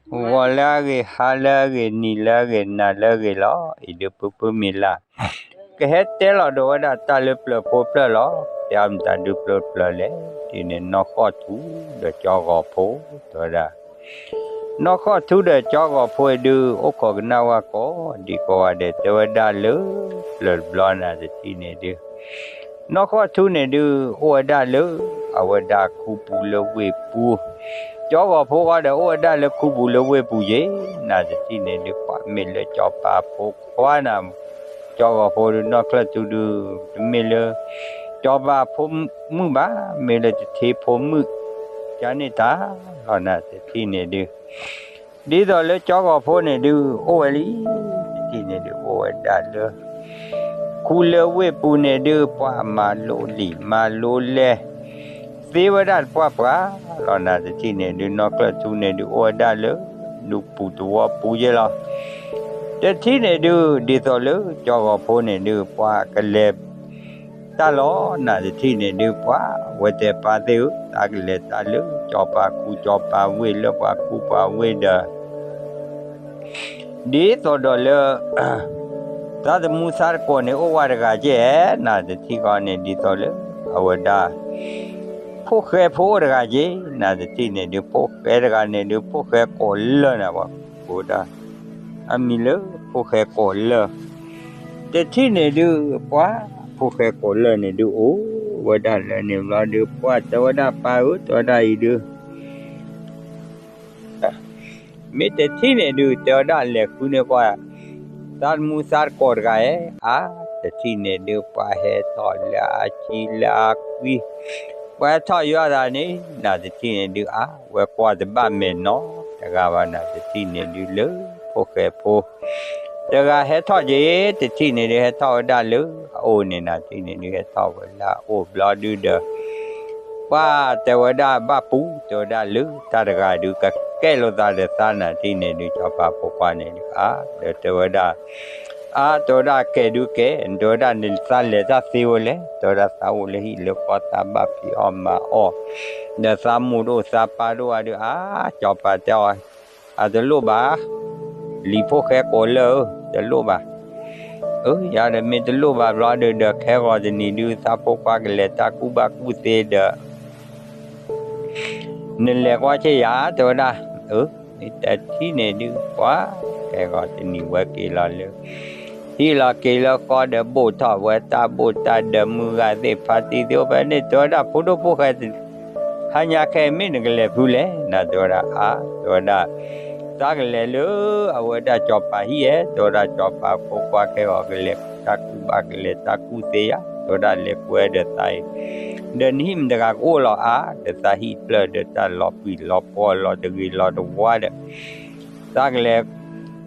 ဂီၤလၢအဂ့ၤ, ဟါလၢအဂ့ၤ, နံၤလၢအဂ့ၤ, နၤလၢအဂ့ၤလီၤ. အံၤဒုးဖုဖုမံၤလၢ် ကဟဲတဲလီၤဒီးဝဲဒၣ်တၢ်လၢပျၢၤဖိဖျၢၣ်လီၤ. တဲအီၤမတၤဒုးပျၢၤပျၢၤလဲၣ်. ဒ်န့ၣ် နီၢ်ဃီၣ်ထူဒီးကၠီဂီၤဖိ တဲဝဲဒၣ် နီၢ်ဃီၣ်ထူဒီးကၠီဂီၤဖိအံၤဒုး အိၣ်ခိးကနၣ်ဝဲကိးဒံကိးဂၤဒဲး တဲဝဲဒၣ်လၢ ပျၢၤတဘျီနၤတထံၣ်န့ၣ်ဒုး နီၢ်ဃီၣ်ထူန့ၣ်ဒုး အိၣ်ဝဲဒၣ်လၢ အဝဲဒၣ်ခူပူၤလၢဝ့ၢ်ပူၤ, ကၠီဂီၤဖိဃီဒီး အိၣ်ဝဲဒၣ်လၢခူပူၤလၢဝ့ၢ်ပူၤယ့ၣ် နၤတထံၣ်န့ၣ်ဒုး ပှၤမ့ၢ်လၢစီၤပၤဖိခွါနၤ ကၠီဂီၤဖိဒုး နီၢ်ချၢၣ်ထူဒုး တမ့ၢ်လၢစီၤပၤဖိမုၣ်ဘၣ်, မ့ၢ်လၢတထံဖိမုၣ် ကန့ၢ်တၢ်လီၤနၤတထံၣ်န့ၣ်ဒုး ဒ်သိးလၢကၠီဂီၤဖိန့ၣ်ဒုး အိၣ်ဝဲလံ, တထံၣ်န့ၣ်ဒုး အိၣ်ဝဲဒၣ်လၢ ခူလၢဝ့ၢ်ပူၤန့ၣ်ဒုး ပှၤမၤလိလံာ်မၤလိလဲၢ် သ့ဝဲဒၣ်တပှၢ်ပှၢ်လီၤနၤတထံၣ်န့ၣ်ဒုး နီၢ်ချၢၣ်ထူန့ၣ်ဒုး အိၣ်ဝဲဒၣ်လၢ ဒူပူၤသဝီပူၤယဲလီၤ. တထံၣ်န့ၣ်ဒုး ဒ်သိးလၢကၠီဂီၤဖိန့ၣ်ဒုး ပှၤကလဲၤ တၢ်လီၤနၤတထံၣ်န့ၣ်ဒုး ပှၤဝဲတဲပၢ်သ့ၣ်ဧၢ, သးကလဲၤတၢ်လၢစီၤပၤခူစီၤပၤဝ့ၢ် လၢပှၤခူပှၤဝ့ၢ်ဒီး ဒ်သိးဒီးလၢ သးသမူသးတကိးန့ၣ် အိၣ်ဝဲတဂၤကဲဧဲ နၤတထံၣ်ဃီန့ၣ် ဒ်သိးလၢ အဝဲဒၣ် ဖိၣ်ဃဲဖိအိၣ်တဂၤက့ၤ နၤတထံၣ်န့ၣ်ဒုး ဖိၣ်ဃဲတဂၤန့ၣ်ဒုး ဖိၣ်ဃဲကိးလၢၢ်နၤ ပှၤကိးဒၣ် အမံၤလၢဖိၣ်ဃဲကိးလၢၢ် တထံၣ်န့ၣ်ဒုး ပှၤ ဖိၣ်ဃဲကိးလၢၢ်န့ၣ်ဒုး အိၣ်ဝဲဒၣ်လၢန့ၣ်ဘျီဒုး ပှၤတဲဝဲဒၣ်ပၢ်ဧၢ တဲဝဲဒၣ်အံၤဒုး မ့ၢ်တထံၣ်န့ၣ်ဒုး တဲဝဲဒၣ်လဲၤဃုန့ၢ်ကွၢ် သးသမူသးတကိးတဂၤဧဲ အါ တထံၣ်န့ၣ်ဒုး ပှၤဟဲထီၣ်လၢအဆံလၢအကွံ ပှၤဟဲထီၣ်ယွၤသးန့ၣ် နၤတထံၣ်န့ၣ်ဒုး အါ ဝဲကွၢ်တဘၣ်မဲာ်နီတဂၤဘၣ် နၤတထံၣ်န့ၣ်ဒုး လၢဖိၣ်ဃဲဖိ တဂၤဟဲထီၣ်က့ၤ တထံၣ်န့ၣ်ဒုး ဟဲထီၣ်ဝဲဒၣ်လၢအအိၣ်န့ၣ် နၤတထံၣ်န့ၣ်ဒုး ဟဲထီၣ်ဝဲလၢအအိၣ်ဘျီဒုးဒီး ပှၤတဲဝဲဒၣ်ဘၣ်ပူၤ တဲဝဲဒၣ်လၢတၢ်တဂၤဒုး ကကဲလိာ်သးဒီးသး နၤတထံၣ်န့ၣ်ဒုး စီၤပၤဖိခွါန့ၣ်ဒုး အါ ဒီးတဲဝဲဒၣ် အါ တဲဝဲဒၣ်ကဲဒုးကဲ တဲဝဲဒၣ်နသးလဲၤတၢ်သ့ဝဲလဲၣ် တဲဝဲဒၣ်သးအိၣ်လၢဟံၣ်လၢဃီ သးဘၣ်ဖံးအီၣ်မၤအီၣ် ဒီးသးမိၢ်တအိၣ်သးပၢ်တအိၣ်ဧါဒုး အါ စီၤပၤတဲအီၤ အတလိၣ်ဘၣ် လံၤဖိၣ်ဃဲကိးလၢၢ်ဧၢ တလိၣ်ဘၣ် အၢ ယၤဒီးမ့ၢ်တလိၣ်ဘၣ်ဘျီဒုးဒီး ခဲဂီၤတနံၤဒုး သးဖိခွါကလဲၤတၢ်ကူၣ်ဘၣ်ကူၣ်သ့ဒီး နလဲၤကွၢ်ဆ့ၣ်ယၤ တဲဝဲဒၣ် အၢ မ့ၢ်တထံၣ်န့ၣ်ဒုး ပှၤ ခဲဂီၤတနံၤဝဲက့ၤလီၤလၢ ဟံၣ်လီၤက့ၤလၢဃီဒီး ဘိၣ်ထီၣ်ဝဲတၢ်ဘိၣ်တၢ်ဒီး မုၢ်ဂၤသ့ၣ်ဖါတံၢ်သ့ၣ်အိၣ်ဖဲန့ၣ် တဲဝဲဒၣ် ဖိဒိၣ်ဖိၣ်ဃဲ ဟါညါခဲအံၤမ့ၢ်နကလဲၤဖုလဲၣ် နၤတဲဝဲဒၣ် အါ တဲဝဲဒၣ် သးကလဲၤလၢအဝဲဒၣ်စီၤပၤဟံၣ်ဧဲ တဲဝဲဒၣ် စီၤပၤဖိခွါခဲဂီၤကလဲၤတၢ်ကူၣ်ဘၣ်ကလဲၤတၢ်ကူၣ်သ့ယၤ တဲဝဲဒၣ် လဲၤကွဲဒီးသးအံၤ ဒီးနဟံၣ်မတဂၤကအိၣ်လီၤအါ ဒီးသးဟံၣ်တဖျၢၣ်ဒီး တၢ်လီၤပှံၤလီၤဖီလီၤတဂ့ၤလီၤတဝါဒီး သးကလဲၤ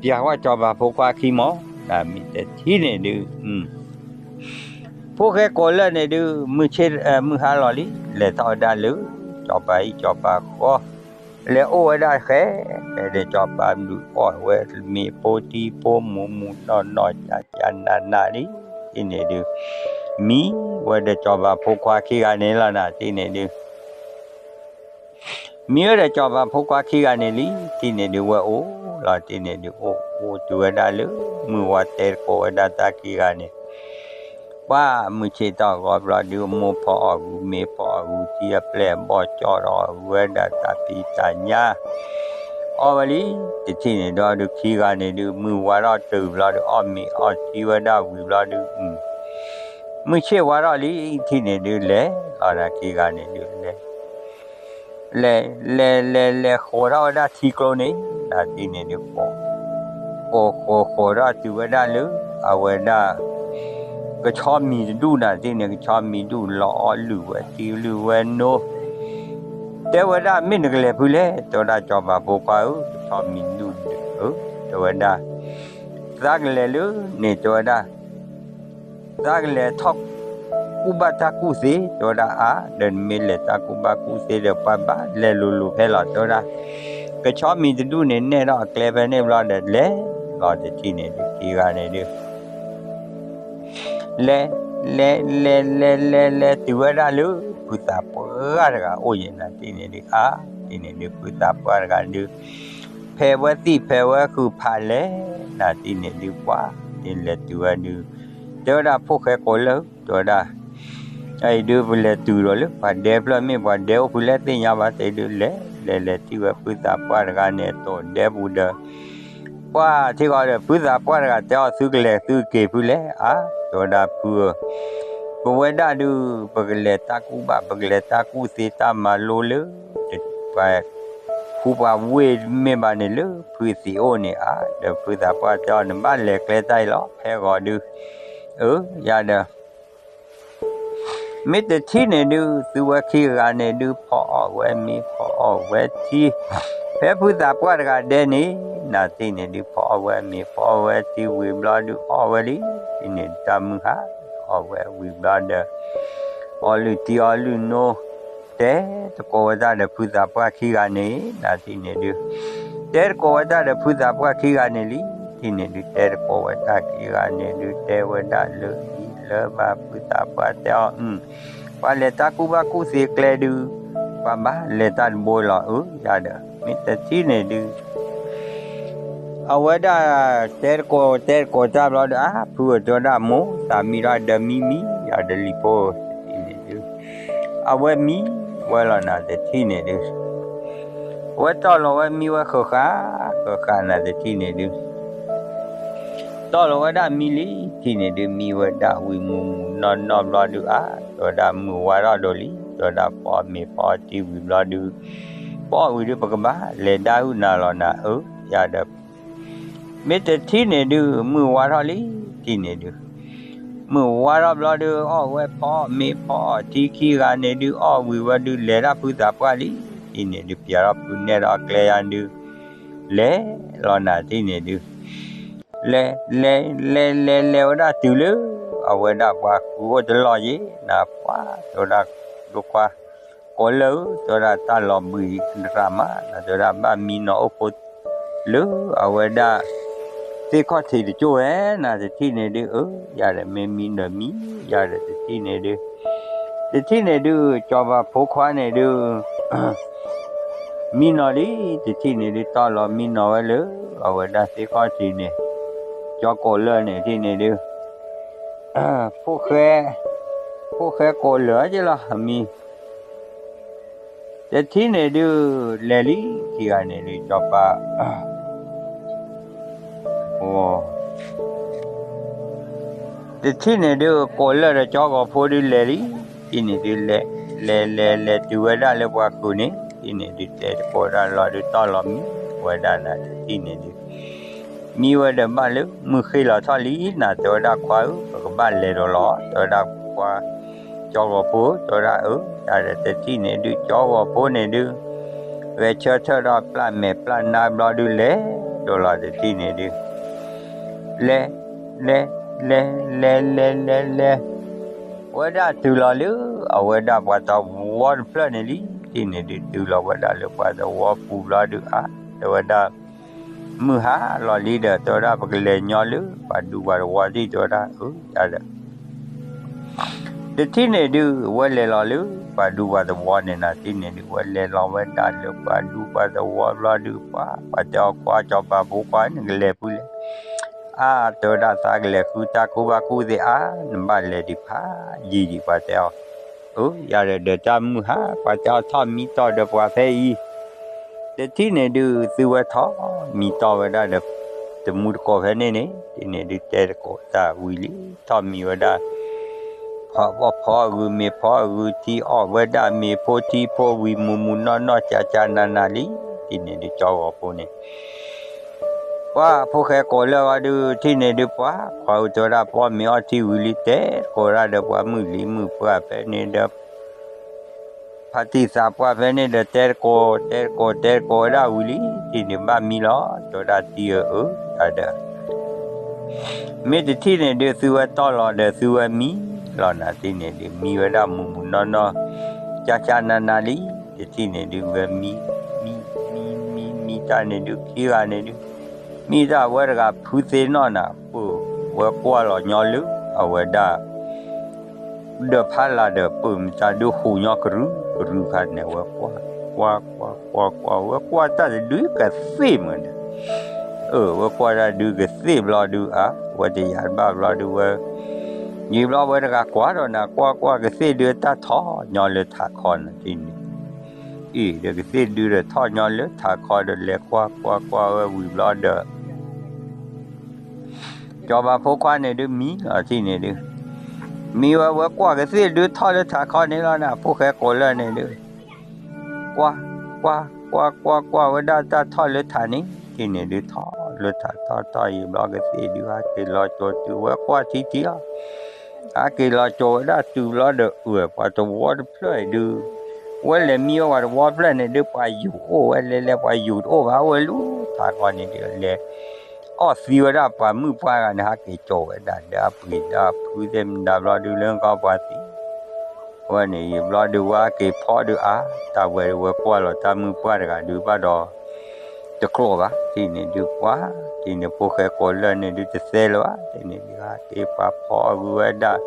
ပျၢ်ကွၢ်စီၤပၤဖိခွါခံမီၢ် နၤမ့ၢ်တထံၣ်န့ၣ်ဒုး ဖိၣ်ဃဲကိးလၢၢ်န့ၣ်ဒုး မုၢ်ဆ့ၣ် မုၢ်ဟါလီၤလံ လဲၤထီၣ်ဝဲဒၣ်လၢ စီၤပၤဟံၣ်စီၤပၤဃီ လဲၤအိၣ်ဝဲဒၣ်ဃဲ ဒီးစီၤပၤဘျုးအီၣ်ဝဲ မ့ၤဖိထံဖိမူးမူးနီၢ်နီၢ်ကၠးကၠးနးနးလံ တထံၣ်န့ၣ်ဒုး မံဝဲဒီးစီၤပၤဖိခွါခံဂၤန့ၣ်လီၤ နၤတထံၣ်န့ၣ်ဒုး မံဝဲဒီးစီၤပၤဖိခွါခံဂၤန့ၣ်လံ တထံၣ်န့ၣ်ဒုး ဝဲအိၣ်လီၤ တထံၣ်န့ၣ်ဒုး အိၣ်အိၣ်တုၤဝဲဒၣ်လၢ မုၢ်ဝါတဲသကိးဝဲဒၣ်တၢ်ခံဂၤန့ၣ် ပှၤမုၢ်ဆ့ၣ်ထီၣ်ဂီၤဘျီဒုး မိၢ်ဖီၣ်အီၣ်ဂုာ် မ့ၢ်ဖီၣ်အီၣ်ဂုာ် ထံအပျဲၢ်အဘီၣ်ကၠီၣ်ထီၣ် အီၣ်ဂုာ်ဝဲဒၣ်တၢ်ဖံးတၢ်ညၣ် အီၣ်ဝဲလံ တထံၣ်န့ၣ်ဒီးဒုး ခံဂၤန့ၣ်ဒုး မုၢ်ဝါထီၣ်တုၤဘျီဒုး အီၣ်မ့ၤအီထံဝဲဒၣ်ဝံၤဘျီဒုး မုၢ်ဆ့ၣ်ဝါထီၣ်လံ တထံၣ်န့ၣ်ဒုး လဲၤလီၤဒၣ်ခံဂၤန့ၣ်ဒုး လဲၤ လဲၤလဲၤလဲၤလဲၤဃီၤထီၣ်ဝဲဒၣ်ထံကျိန့ၣ် နၤတထံၣ်န့ၣ်ဒုး ဃီၤ ဃီၤဃီၤဃီၤထီၣ်တုၤဝဲဒၣ်လၢ အဝဲဒၣ် ကဆီမံၤတဒူၣ် နၤတထံၣ်န့ၣ် ကဆီမံၤဒူၣ် လီၤအီၣ်လုၢ်ဝဲထံလုၢ်ဝဲနိ တဲဝဲဒၣ် မ့ၢ်နကလဲၤဖုလဲၣ် တဲဝဲဒၣ် စီၤပၤဖိခွါဧၢ ကဆီမံၤဒူၣ်ဧၢ တဲဝဲဒၣ် သးကလဲၤလၢန့ၣ် တဲဝဲဒၣ် သးကလဲၤထီၣ် ကူၣ်ဘၣ်တၢ်ကူၣ်သ့ တဲဝဲဒၣ်အါ ဒီးနမ့ၢ်လဲၤတၢ်ကူၣ်ဘၣ်ကူၣ်သ့ဒီး ပှၤဘၣ်လဲၤလိၤလိၤဖဲလီၤ တဲဝဲဒၣ် ကဆီမံၤတဒူၣ်န့ၣ် နဲၣ်ထီၣ်အကျဲဖဲန့ၣ်ဘျီဒီး လဲၤလီၤတထံၣ်န့ၣ်ဒုး ခံဂၤန့ၣ်ဒုး လဲၤ လဲၤ လဲၤ လဲၤ လဲၤ လဲၤတုၤဝဲဒၣ်လၢ ဖုသးပှၢ်တဂၤအိၣ်ယဲၢ် နၤတထံၣ်န့ၣ်ဒုး အါ တထံၣ်န့ၣ်ဒုး ဖုသးပှၢ်တဂၤဒုး ဖဲဝဲသံၣ်ဖဲဝဲဃုာ်ဖးလဲၣ်, နၤတထံၣ်န့ၣ်ဒုးပှၤ န့ၣ်လဲၤတုၤဝဲဒုး, တဲဝဲဒၣ်ဖိၣ်ဃဲကိးလၢ တဲဝဲဒၣ် အံၤဒုး ပလဲၤတုၤဒီးလၢပှၤဒဲဖျၢၣ် မ့ၢ်ပှၤဒဲအိၣ်ဖုလဲၣ်သ့ၣ်ညါဘၣ် တဲဒုး လဲၤလဲၤလဲၤထံၣ်ဝဲဖုသးပှၢ်တဂၤန့ၣ် အတိာ်ဒဲပူၤဒီး ပှၤထံဃီဒီး ဖုသးပှၢ်တဂၤတဲအီၤ သုကလဲၤသုက့ၤဖုလဲၣ် အါ တဲဝဲဒၣ်ဖုဧၢ, ပဝဲဒၣ်ဒုး ပကလဲၤတၢ်ကူၣ်ဘၣ် ပကလဲၤတၢ်ကူၣ်သ့တၢ်မၤလိလၢ ပှၤ ခူပှၤဝ့ၢ်မ့ၢ်ဘၣ်န့ၣ်လၢဖုသံးအိၣ်န့ၣ် အါ ဒီးဖုသးပှၢ်တဲအီၤ နဘၣ်လဲၤကျဲတၢ်အံၤလီၤ ဖဲဂီၤဒုး, အၢ ယၤဒီး မ့ၢ်တထံၣ်န့ၣ်ဒုး သုဝဲခံဂၤန့ၣ်ဒုး ဖီအီၣ်ဝဲမ့ၤ ဖီအီၣ်ဝဲထံ, ဖဲဖုသးပှၢ်တဂၤဒဲးန့ၣ် နၤတထံၣ်န့ၣ်ဒုး ဖီအီၣ်ဝဲမ့ၤ ဖီအီၣ်ဝဲထံဝံၤဘျီဒုး အီၣ်ဝဲလံ, တထံၣ်န့ၣ်ဒုး တၢ်မုၢ်ဟါ အီၣ်ဝဲဝံၤဘျီဒီး အီလုၢ်ထံအီလုၢ်နိ တဲသကိးဝဲတၢ်ဒီးဖုသးပှၢ်ခံဂၤန့ၣ် နၤတထံၣ်န့ၣ်ဒုး တဲသကိးဝဲတၢ်ဒီးဖုသးပှၢ်ခံဂၤန့ၣ်လံ, တထံၣ်န့ၣ်ဒုး တဲသကိးဝဲတၢ်ခံဂၤန့ၣ်ဒုး တဲဝဲဒၣ်လၢအံၤလၢဘၣ် ဖုသးပှၢ်တဲအီၤ အု ပှၤလဲၤတၢ်ကူၣ်ဘၣ်ကူၣ်သ့ကျဲဒုး ပှၤဘၣ်လဲၤတၢ်တဘိလီၤ အၢ ယၤဒီး မ့ၢ်တထံၣ်န့ၣ်ဒုး အဝဲဒၣ်တဲသကိးတဲသကိးတၢ်ဘျီဒီး အါ ဖုဧၢ တဲဝဲဒၣ်မိၢ်သးမံထီၣ်ဒီးမံမံ ယၤဒီးလံၤဖိ တထံၣ်န့ၣ်ဒုး အဝဲမံဝဲလီၤ နၤတထံၣ်န့ၣ်ဒုး အဝဲတီၢ်လီၤဝဲမံဝဲဃၣ်ဃၣ် ဃၣ်ဃၣ် နၤတထံၣ်န့ၣ်ဒုး တီၢ်လီၤဝဲဒၣ်မံလံ တထံၣ်န့ၣ်ဒုး မံဝဲဒၣ်ဝံၤမုၢ်မုၢ်နီၢ်နီၢ်ဘျီဒုး အါ တဲဝဲဒၣ်မုၢ်ဝါထီၣ်ဒိၣ်လံ တဲဝဲဒၣ်ဖီအီၣ်မ့ၤဖီအီၣ်ထံဝံၤဘျီဒုး ဖီအီၣ်ဝံၤဒုး ပကဘၣ်လဲၤဒၣ်ဟုၣ်နၤလီၤနၤ အၢ ယၤဒီး မ့ၢ်တထံၣ်န့ၣ်ဒုး မုၢ်ဝါထီၣ်လံ တထံၣ်န့ၣ်ဒုး မုၢ်ဝါထီၣ်ဘျီဒုး အီၣ်ဝဲဖီအီၣ်မ့ၤဖီအီၣ်ထံခံဂၤန့ၣ်ဒုး အီၣ်ဝံၤဝဲဒုး လဲၤဒၣ်ဖုသးပှၢ်လံ တထံၣ်န့ၣ်ဒုး ပျဲထီၣ်ဖုနဲၣ်ဒီးကျဲယါဒုး လဲၤလီၤ နၤတထံၣ်န့ၣ်ဒုး လဲၤ လဲၤ လဲၤ လဲၤ လဲၤဝဲဒၣ်တုၤလၢ အဝဲဒၣ်ပှၤဃုအိၣ်တလီၢ်ယ့ၣ် နၤပှၤ တဲဝဲဒၣ်ဒိခွါ ကိးလၢ တဲဝဲဒၣ်တၢ်လီၤဘှံးရၣ်မး နၤတဲဝဲဒၣ်ဘၣ်မံနီၤအိၣ်ဖိ လၢအဝဲဒၣ် သ့ၣ်ခီၣ်ထံးတကၠိၢ်ဝဲ နၤတထံၣ်န့ၣ်ဒုး အၢ ယၤဒီးမ့ၢ်မံဒီးမံ ယၤဒီးတထံၣ်န့ၣ်ဒုး တထံၣ်န့ၣ်ဒုး ကၠီၤပၤဖိခွါန့ၣ်ဒုး မံနီၤလံ တထံၣ်န့ၣ်ဒုး တီၢ်လီၤမံနီၤဝဲလၢ အဝဲဒၣ်သ့ၣ်ခီၣ်ထံးန့ၣ် ကၠီၤကိးလၢာ်န့ၣ် တထံၣ်န့ၣ်ဒုး ဖိၣ်ဃဲ ဖိၣ်ဃဲကိးလၢာ်က့လီၤ အမံ တထံၣ်န့ၣ်ဒုး လဲၤလံ ခံဂၤန့ၣ်ဒုး ကၠီၤပၤ တထံၣ်န့ၣ်ဒုး ကိးလၢာ်ဒီးကၠီဂီၤဖိဒုးလဲၤလံ တထံၣ်န့ၣ်ဒုး လဲၤ လဲၤ လဲၤ လဲၤတုၤဝဲဒၣ်လၢပှၤဃုာ်န့ၣ် တထံၣ်န့ၣ်ဒုး တဲသကိးဒၣ်လီၤဒုး တီၢ်လီၤမံဝဲဒၣ်နၤ တထံၣ်န့ၣ်ဒုး မံဝဲဒီးဘၣ်လၢမုၢ်ဃ့လီၤထီၣ်လံ နၤတဲဝဲဒၣ်ခွါဧၢ ပကဘၣ်လဲၤဒီးလီၤ တဲဝဲဒၣ်ခွါ ကၠီဂီၤဖိ တဲဝဲဒၣ်အၢ တၢ်ဒီးတထံၣ်န့ၣ်ဒုး ကၠီဂီၤဖိန့ၣ်ဒုး ဂဲၤဆၢထၢၣ်ဒီးပျၢ်မဲာ်ပျၢ်နါဘျီဒုး လဲၤဒီးလီၤတထံၣ်န့ၣ်ဒုး လဲၤ လဲၤ လဲၤ လဲၤ လဲၤ လဲၤ လဲၤ ဝဲဒၣ်တုၤလီၤလၢ အဝဲဒၣ်ပှၤသဝီတဖျၢၣ်န့ၣ်လံ တထံၣ်န့ၣ်ဒုး တုၤလီၤဝဲဒၣ်လၢပှၤသဝီပူၤဘျီဒုး အါ တဲဝဲဒၣ် မုၢ်ဟါလီၤလံဒီး တဲဝဲဒၣ်ပကလဲၤညီလၢ ပှၤဒူပှၤသဝီဒံး တဲဝဲဒၣ် အၢ ယၤဒီး တထံၣ်န့ၣ်ဒုး ဝဲလဲၤလီၤလၢ ပှၤဒူပှၤသဝီန့ၣ် နၤတထံၣ်န့ၣ်ဒုး ဝဲလဲၤလီၤဝဲဒၣ်လၢပှၤဒူပှၤသဝီဘျီဒုး ပှၤ ပှၤတဲအီၤခွါ ကၠီၤပၤဖိခွါ နကလဲၤဖုလဲၣ် အါ တဲဝဲဒၣ်သးကလဲၤဃုတၢ်ကူၣ်ဘၣ်ကူၣ်သ့ အါ နဘၣ်လဲၤဒံးဖးယံာ်ဒံး ပှၤတဲအီၤ အၢ ယၤဒီး ဒီးတၢ်မုၢ်ဟါ ပှၤတဲအီၤထီၣ်မံတီၢ်ဒီးပှၤဖဲအံၤ တထံၣ်န့ၣ်ဒုး သုဝဲထီၣ်မံတီၢ်ဝဲဒၣ်ဒီး တမူတကိးဖဲန့ၣ်န့ၣ် တထံၣ်န့ၣ်ဒုး တဲသကိးတၢ်ဝံၤလံ ထီၣ်မံဝဲဒၣ် ဖီအီၣ်ဖီအဂုာ် မ့ၤဖီအဂုာ် ထံအီၣ်ဝဲဒၣ် မ့ၤဖိထံဖိဝံၤ မုၢ်မုၢ်နီၢ်နီၢ် ကၠးကၠးနးနးလံ တထံၣ်န့ၣ်ဒုး ကၠီဂီၤဖိန့ၣ် ပှၤဖိၣ်ဃဲကိးလၢာ်ဂီၤဒုး တထံၣ်န့ၣ်ဒုး ပှၤ ခွါဧၢ တဲဝဲဒၣ်ပှၤမ့ၤအီၣ်ထံဝံၤလံ တဲသကိးဝဲဒၣ်ဒီးပှၤမုၣ်လံၤမုၣ်ပှၢ်ဖဲန့ၣ်ဒီး ဖါတံၢ်သးပှၢ်ဖဲန့ၣ်ဒီး တဲသကိး တဲသကိး တဲသကိးဝဲဒၣ်ဝံၤလံ တထံၣ်န့ၣ်ဘၣ်မံလီၤ တဲဝဲဒၣ်တံၤဧၢ အၢ ယၤဒီး မ့ၢ်တထံၣ်န့ၣ်ဒုး သုဝဲတီၢ်လီၤဒီးသုဝဲမံလီၤ နၤတထံၣ်န့ၣ်ဒုး မံဝဲဒၣ်မုၢ်မုၢ်နီၢ်နီၢ် ကၠးကၠးနးနးလံ တထံၣ်န့ၣ်ဒုး ဝဲမံ မံ မံ မံ မံတၢ်န့ၣ်ဒုး ခံဂၤန့ၣ်ဒုး မံတၢ်ဝဲတဂၤဖုသ့ၣ်နီၣ်နၤ ပၢၢ်ဝဲကွၢ်လီၤညီလၢ အဝဲဒၣ် ဒီးဖးလၢ်ဒီး ပၢၢ်မတၤဒုးဟူးညီကရုကရုခါန့ၣ် ဝဲကွၢ် ကွၢ်ကွၢ်ကွၢ်ကွၢ် ဝဲကွၢ်တၢ်တဒုကသ့ၣ်မးဒီး, အၢ ဝဲကွၢ်တၢ်ဒုကသ့ၣ်ဘျီဒု အါ ဝဲတယာ်တဘၣ်ဘျီဒုဝဲ, ယံာ်ဘျီဝဲတဂၤကွၢ်ဒီးနၤ ကွၢ်ကွၢ်ကသ့ၣ်ဒုတၢ်ထီၣ်ညီလၢထးခီနၤတထံၣ်န့ၣ်, အံၤဒီးကသ့ၣ်ဒုဒီးထီၣ်ညီလၢထးခီဒီး လဲၤကွၢ်ကွၢ်ကွၢ်ဝဲဝံၤဘျီဒီး စီၤပၤဖိခွါန့ၣ်ဒုးမံလီၤတထံၣ်န့ၣ်ဒုး, မံဝဲဝဲကွၢ်ကသ့ၣ်ဒုထီၣ်လၢထးခီန့ၣ်လီၤနၤ ဖိၣ်ဃဲကိးလၢာ်န့ၣ်ဒုး, ကွၢ်ကွၢ်ကွၢ်ကွၢ်ကွၢ်ဝဲဒၣ်တၢ်ထီၣ်လၢထးန့ၣ် တထံၣ်န့ၣ်ဒုး ထီၣ်လၢထးထီၣ်ထီၣ်ယံာ်ဘျီကသ့ၣ်ဒု ဟဲက့ၤလီၤကၠိတုၤဝဲကွၢ်ထံထံလီၤ, ဟဲက့ၤလီၤကၠိဝဲဒၣ်တုၤဘျီဒီး အၢ ပှၤသဝီတဖျၢၣ်အံၤဒုး, ဝဲလဲၤမံဝဲပှၤသဝီတဖျၢၣ်န့ၣ်ဒုး ပှၤယူၤအိၣ်ဝဲလဲၤလဲၤ ပှၤယူၤတအိၣ်ဘၣ် အိၣ်ဝဲလၢထးခီန့ၣ်ဒုး လဲၤ အီၣ်သံဝဲဒၣ်ပှၤမုၣ်ပှၢ်ဂၤန့ၣ် ဟဲက့ၤကၠိဝဲဒၣ်ဒီးအပှ့ၤဒီးအဖုသ့ၣ်မတၤဘျီဒုး လၢကီၢ်ပှၤသံ ဝဲန့ၣ်ယံာ်ဘျီဒုး ဝဲဟဲက့ၤဖီဒုးအါ တၢ်ဝဲဒုးဝဲကွၢ်လီၤတၢ်မုၣ်ပှၢ်တဂၤဒုးဘၣ်ဒီး တကျိာ်ဘၣ် တထံၣ်န့ၣ်ဒုး ပှၤ တထံၣ်န့ၣ်ဖိၣ်ဃဲကိးလၢာ်န့ၣ်ဒုး တသဲလၢၤဘၣ် တထံၣ်န့ၣ်ဒုး ဟဲက့ၤပှၤဖီအဂုၤဝဲဒၣ်,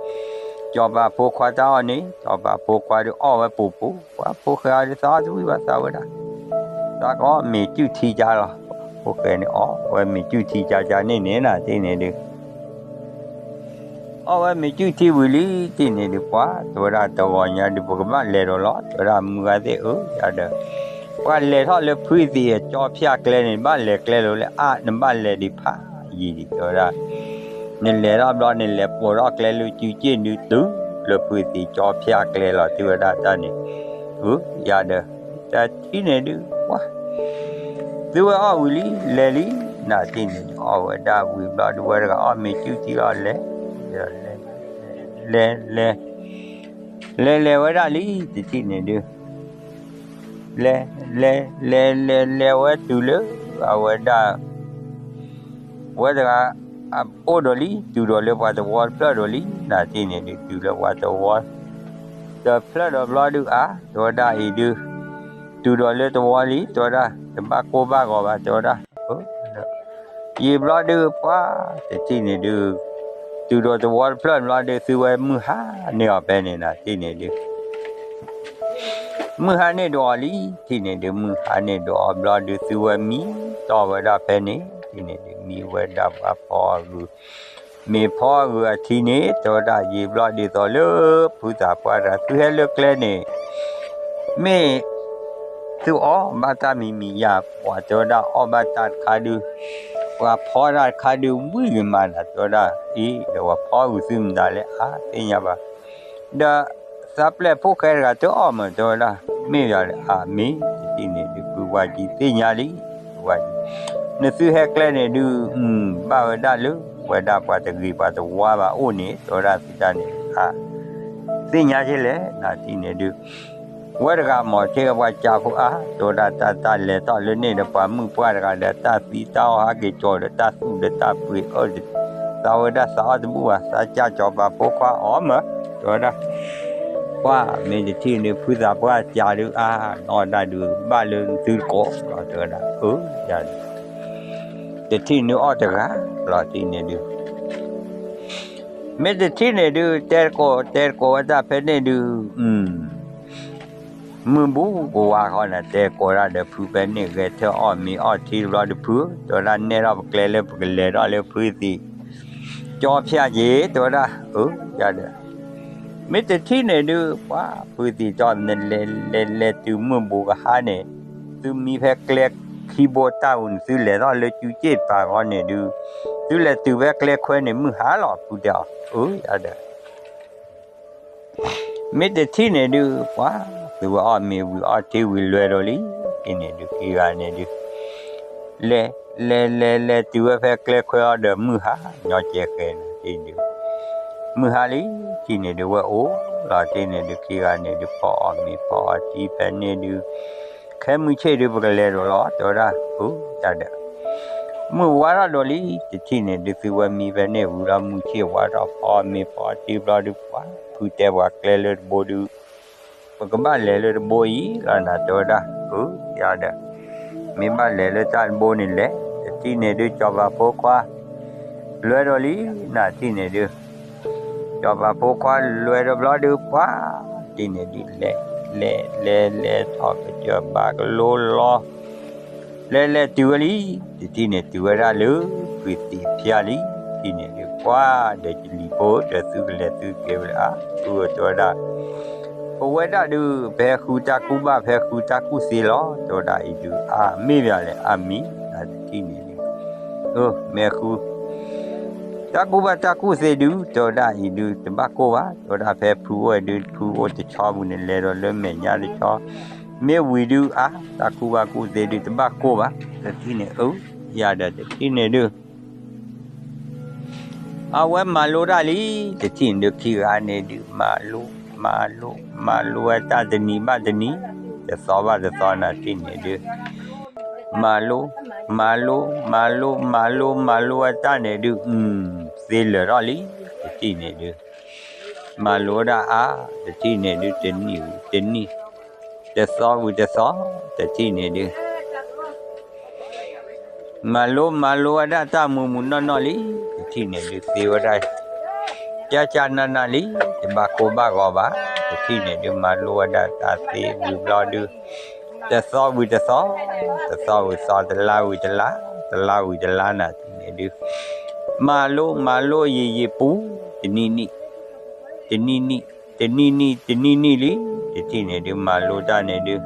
စီၤပၤဖိခွါတၢ်အီၣ်န့ၣ် စီၤပၤဖိခွါဒုးအီၣ်ဝဲပူၤပူၤ ပှၤဖိၣ်ဃဲအီၤဒုးသးအီၣ်တဝံၣ်ဘၣ်သးဝဲဒၣ်, သးကအီၣ်မ့ၤကုၢ်ထံကါလီၤ, ဖိၣ်ဃဲန့ၣ်အီၣ်ဝဲမ့ၤကုၢ်ထံကါကါန့ၣ်န့ၣ်နၤ တထံၣ်န့ၣ်ဒုး အီၣ်ဝဲမ့ၤကုၢ်ထံဝံၤလံ တထံၣ်န့ၣ်ဒုး ပှၤ တဲဝဲဒၣ်တဂီၤညါဒုး ပကဘၣ်လဲၤဒီးလီၤ တဲဝဲဒၣ်မုၢ်ဂၤသ့ၣ်ဧၢ ယၤဒီး ပှၤလဲၤထီၣ်လၢဖုသံးအကၠီဖၠၣ်ကျဲန့ၣ် နဘၣ်လဲၤကျဲလိၤလၢအါ နဘၣ်လဲၤဒံးဖးယံာ်ဒံး တဲဝဲဒၣ်, နလဲၤထီၣ်ဘျီ နလဲၤပိာ်ထီၣ်ကျဲလၢကၠူကၠ့ၣ်ဒုးတုၤလၢဖုသံးကၠီဖၠၣ်ကျဲလီၤ တဲဝဲဒၣ်တၢ်န့ၣ်, အၢ ယၤဒီး တထံၣ်န့ၣ်ဒုး ပှၤ သုဝဲအီၣ်ဝံၤလံ လဲၤလံ နၤတထံၣ်န့ၣ်ဒုး အီၣ်ဝဲဒၣ်ဝံၤဘျီဒုး ဝဲတဂၤအီၣ်မ့ၤကုၢ်ထံလီၤ လဲၤ လဲၤ လဲၤ လဲၤ လဲၤဝဲဒၣ်လံ တထံၣ်န့ၣ်ဒုး လဲၤ လဲၤ လဲၤ လဲၤ လဲၤဝဲတုၤလၢ အဝဲဒၣ် ဝဲတဂၤ အိၣ်ဒီးလံ တုၤဒီးလၢပှၤသဝီတဖျၢၣ်ဒီးလံ နၤတထံၣ်န့ၣ်ဒုး တုၤလၢပှၤသဝီ တဖျၢၣ်ဒီးဘျီဒုးအါ တဲဝဲဒၣ်အံၤဒုး တုၤဒီးလၢသဝီလံ တဲဝဲဒၣ် တဘၣ်ကိၢ်ဘၣ်ဂီၤဘၣ် တဲဝဲဒၣ် ယံာ်ဘျီဒုး ပှၤ တထံၣ်န့ၣ်ဒုး တုၤဒီးသဝီတဖျၢၣ်ဘျီဒုး သုဝဲမုၢ်ဟါန့ၢ်အီၤဖဲန့ၣ်နၤ တထံၣ်န့ၣ်ဒုး မုၢ်ဟါန့ၢ်ဒိးအီၤလံ တထံၣ်န့ၣ်ဒုး မုၢ်ဟါန့ၢ်ဒိးအီၤဘျီဒုး သုဝဲမံတီၢ်ဝဲဒၣ်ဖဲန့ၣ် တထံၣ်န့ၣ်ဒုး မံဝဲဒၣ်ပှၤဖီအဂုၤ မ့ၢ်ဖီအဂုၤအထံန့ၣ် တဲဝဲဒၣ်ယံာ်ဘျီဒုးသိးလၢ ဖုသးပှၢ်တဂၤ သုဟဲလၢကျဲန့ၣ် မ့ၢ် သုအီၣ်ဘၣ်တၢ်မံၤမံၤယၤ ပှၤတဲဝဲဒၣ်အီၣ်ဘၣ်တၢ်တခါဒုး ပှၤဖီတၢ်တခါဒုး ဝံၣ်က့ၤမးနၤ တဲဝဲဒၣ် အံၤ ဒီးပှၤဖီအဂုၤသုမတၤလဲၣ် အါ သ့ၣ်ညါဘၣ် ဒီး သးပျဲၢ်ဖိၣ်ဃဲတဂၤတအီၣ်မး တဲဝဲဒၣ် မ့ၢ်ယၤဒီး အါ မ့ၢ် တထံၣ်န့ၣ်ဒုး ဖုဝါကံသ့ၣ်ညါလံ ဝါကံ နသုဟဲကျဲန့ၣ်ဒုး ဘၣ်ဝဲဒၣ်လၢ ဝဲဒၣ်ပှၤတဂ့ၤပှၤတဝါဘၣ်အိၣ်န့ၣ် တဲဝဲဒၣ်သုတၢ်န့ၣ် အါ သ့ၣ်ညါက့လဲၣ် နၤတထံၣ်န့ၣ်ဒုး ဝဲတဂၤမ့ၢ်ထဲပှၤကးဖိအါ တဲဝဲဒၣ်တၢ်တၢ်လဲၤထီၣ်လၢန့ၣ်ဒီး ပှၤမုၣ်ပှၢ်တဂၤဒီး တၢ်သံတၢ်အီၣ်ဟးက့ၤကၠီၤဒီး တၢ်သူၣ်ဒီးတၢ်ပှ့ၤအၢဒီး သးဝဲဒၣ်သးအီၣ်တဘူၣ်ဘၣ် သးကးစီၤပၤဖိခွါအီၣ်မး တဲဝဲဒၣ် ပှၤ မ့ၢ်တထံၣ်န့ၣ် ဖုသးပှၢ်ကးဒုးအါ နအီၣ်ဒၣ်ဒုး ဘၣ်လၢသုတကိးလီၤ တဲဝဲဒၣ် အၢ ယၤ တထံၣ်န့ၣ်အီၣ်တဂၤလီၤ တထံၣ်န့ၣ်ဒုး မ့ၢ်တထံၣ်န့ၣ်ဒုး တဲတကိး တဲတကိးဝဲတၢ်ဖဲန့ၣ်ဒုး မုၢ်ဘူကဝါဃီန့ၣ် တဲကိးဒၣ်ဒီးဖုဖဲန့ၣ် ဂဲၤထၢၣ်အီၣ်မ့ၤအီၣ်ထံတဘျီဒုး ဖုဧၢ တဲဝဲဒၣ်နဲၣ်ထီၣ်ပကျဲလၢပကလဲၤထီၣ်လၢဖုသံး ကၠီဖၠၣ်က့ၤ တဲဝဲဒၣ် အၢ ယၤဒီး မ့ၢ်တထံၣ်န့ၣ်ဒုး ပှၤဖုသံးကၠီ နလဲၤလဲၤလဲၤတုၤမုၢ်ဘူကဟါန့ၣ် သုမံဖဲကျဲခံဘိတၢ်ဝူၤန့ၣ် သုလဲၤထီၣ်လၢကၠူကၠ့ၣ်တပၤဃီန့ၣ်ဒုး သုလဲၤတုၤဖဲကျဲခွဲန့ၣ် မုၢ်ဟါလီၤ ဖုတဲအီၤ အၢ ယၤဒီး မ့ၢ်တထံၣ်န့ၣ်ဒုး ပှၤ သုဝဲအီၣ်မ့ၤဝံၤအီၣ်ထံဝံၤလဲၤဒီးလံ တထံၣ်န့ၣ်ဒုး ခံဂၤန့ၣ်ဒုး လဲၤ လဲၤ လဲၤ လဲၤတုၤဝဲဖဲကျဲခွဲအီၤဒီး မုၢ်ဟါ ညီကဲဃဲန့ၣ် တထံၣ်ဒုး မုၢ်ဟါလံ တထံၣ်န့ၣ်ဒုး ဝဲအိၣ်လီၤ တထံၣ်န့ၣ်ဒုး ခံဂၤန့ၣ်ဒုး ဖီအီၣ်မ့ၤဖီအီၣ်ထံဖဲန့ၣ်ဒုး ခဲမုၢ်ဆ့ၣ်ဒုး ပကလဲၤဒီးလီၤ တဲဝဲဒၣ် အၢ ယၤဒီး မုၢ်ဝါထီၣ်ဒီးလံ တထံၣ်န့ၣ်ဒုး သုဝဲမံဖဲန့ၣ်ဝံၤလီၤ မုၢ်ဆ့ၣ်ဝါထီၣ် ဖီအီၣ်မ့ၤဖီအီၣ်ထံဘျီဒုး ပှၤ ဖုတဲပှၤကျဲလၢတဘိဒုး ပကဘၣ်လဲၤလၢတဘိအံၤလီၤနၤ တဲဝဲဒၣ် အၢ ယၤဒီး မ့ၢ်ဘၣ်လဲၤလၢတၢ်တဘိန့ၣ်လဲၤ တထံၣ်န့ၣ်ဒုး စီၤပၤဖိခွါ လဲၤဒီးလံ နၤတထံၣ်န့ၣ်ဒုး စီၤပၤဖိခွါလဲၤဒီးဘျီဒုး ပှၤ တထံၣ်န့ၣ်ဒုးလဲၤ လဲၤလဲၤလဲၤလဲၤထီၣ်ကစၢၢ်ဘါကလိလီၤ လဲၤလဲၤတုၤဝဲလံ, တထံၣ်န့ၣ်တုၤဝဲဒၣ်လၢ ဖုသံးဖၠါလံ, တထံၣ်န့ၣ်ဒုးပှၤဒီးကလံၤဖိ ဒီးသုကလဲၤသုက့ၤဝဲလၢအါ, ဖုဧၢတဲဝဲဒၣ်, ပဝဲဒၣ်ဒုး ဖဲဃုတၢ်ကူၣ်ဘၣ် ဖဲဃုတၢ်ကူၣ်သ့လီၤ, တဲဝဲဒၣ်အံၤဒုး အါမ့ၢ်ဘၣ်လဲၣ် အါမံၤ နတထံၣ်န့ၣ်ဒုး, မ့ၢ်ဃု တၢ်ကူၣ်ဘၣ်တၢ်ကူၣ်သ့ဒုး တဲဝဲဒၣ်အံၤဒုး တဘၣ်ကိၢ်ဘၣ်, တဲဝဲဒၣ်ဖဲဖုအိၣ်ဒုး ဖုအိၣ်တဆီပူၤန့ၣ် လဲၤဒီးလၢမဲာ်ညါတဆီ, မ့ၢ်ဝံၤဒုးအါ တၢ်ကူၣ်ဘၣ်ကူၣ်သ့ဒုး တဘၣ်ကိၢ်ဘၣ်, တထံၣ်န့ၣ်အၢ, ယၤဒီးတထံၣ်န့ၣ်ဒုး အဝဲမၤလိတၢ်လံ, တထံၣ်န့ၣ်ဒုး ခံဂၤန့ၣ်ဒုး မၤလိ, မၤလိ, မၤလိဝဲတၢ်တနံၤဘၣ်တနံၤ, တသီဘၣ်တသီ နတထံၣ်န့ၣ်ဒုး, မၤလိ, မၤလိ, မၤလိ, မၤလိ, မၤလိဝဲတၢ်န့ၣ်ဒုး, သ့လၢာ်ထီၣ်လံ, တထံၣ်န့ၣ်ဒုး, မၤလိဝဲဒၣ်အါ, တထံၣ်န့ၣ်ဒုး တနံၤဝံၤတနံၤ, တသီဝံၤတသီ, တထံၣ်န့ၣ်ဒုး မၤလိမၤလိဝဲဒၣ်တၢ်မုၢ်မုၢ်နီၢ်နီၢ်လံ, တထံၣ်န့ၣ်ဒုး သ့ဝဲဒၣ် ကၢ်ကၢ်နးနးလံ, တဘၣ်ကိၢ်ဘၣ်ဂီၤဘၣ်, တထံၣ်န့ၣ်ဒုး မၤလိဝဲဒၣ်တၢ်သ့ဝံၤဘျီဒုး, တသီဝံၤတသီ, တသီဝံၤသီ, တလါဝံၤတလါ, တလါဝံၤတလါ နတထံၣ်န့ၣ်ဒုး, မၤလိမၤလိယံာ်ယံာ်ပူၤ, တနံၣ်နံၣ်, တနံၣ်နံၣ်, တနံၣ်နံၣ်, တနံၣ်နံၣ်လံ, တထံၣ်န့ၣ်ဒုး မၤလိတၢ်န့ၣ်ဒုး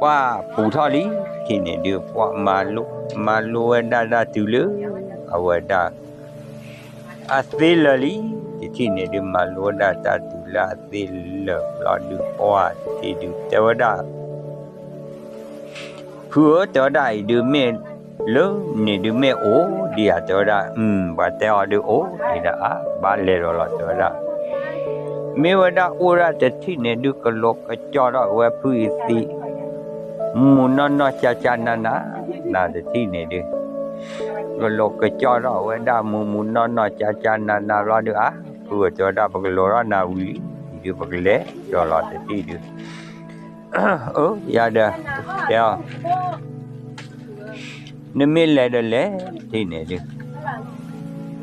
ပှၤပူၤထီၣ်လံ, တထံၣ်န့ၣ်ဒုး ပှၤမၤလိ, မၤလိဝဲဒၣ်တၢ်တုၤလၢ အဝဲဒၣ် အသ့လၢာ်လံ, တထံၣ်န့ၣ်ဒုး မၤလိဝဲဒၣ်တၢ်တုၤလၢအသ့လၢာ်ဘျီဒုး ပှၤတထံၣ်ဒုး တဲဝဲဒၣ် ဖုဧၢ တဲဝဲဒၣ်အံၤဒုး မ့ၢ်လၢန့ၣ်ဒုး မ့ၢ်အိၣ်ဒံးဧါ တဲဝဲဒၣ်, ပှၤတဲအီၤဒုး အိၣ်ဒံးဒၣ်ဧါ, ဘၣ်လဲၤဒီးလီၤ တဲဝဲဒၣ်, မ့ၢ်ဝဲဒၣ်အိၣ်ဒၣ်တထံၣ်န့ၣ်ဒုး ကလိၤကကၠီထီၣ်ဝဲဖုအံၤသံး မုၢ်မုၢ်နီၢ်နီၢ် ကၢ်ကၢ်နးနး, နတထံၣ်န့ၣ်ဒုး ကလိၤကကၠီထီၣ်ဝဲဒၣ် မုၢ်မုၢ်နီၢ်နီၢ် ကၢ်ကၢ်နးနးဘျီဒုး အါ, ဖုဧၢ တဲဝဲဒၣ် ပကလိၤထီၣ်နၤဝံၤလံ, အံၤဒုး ပကလဲၤဒီးလီၤတထံၣ်ဒုး အၢ ယၤဒီး တဲအီၤ နမ့ၢ်လဲၤဒီးလဲၤ တထံၣ်န့ၣ်ဒုး,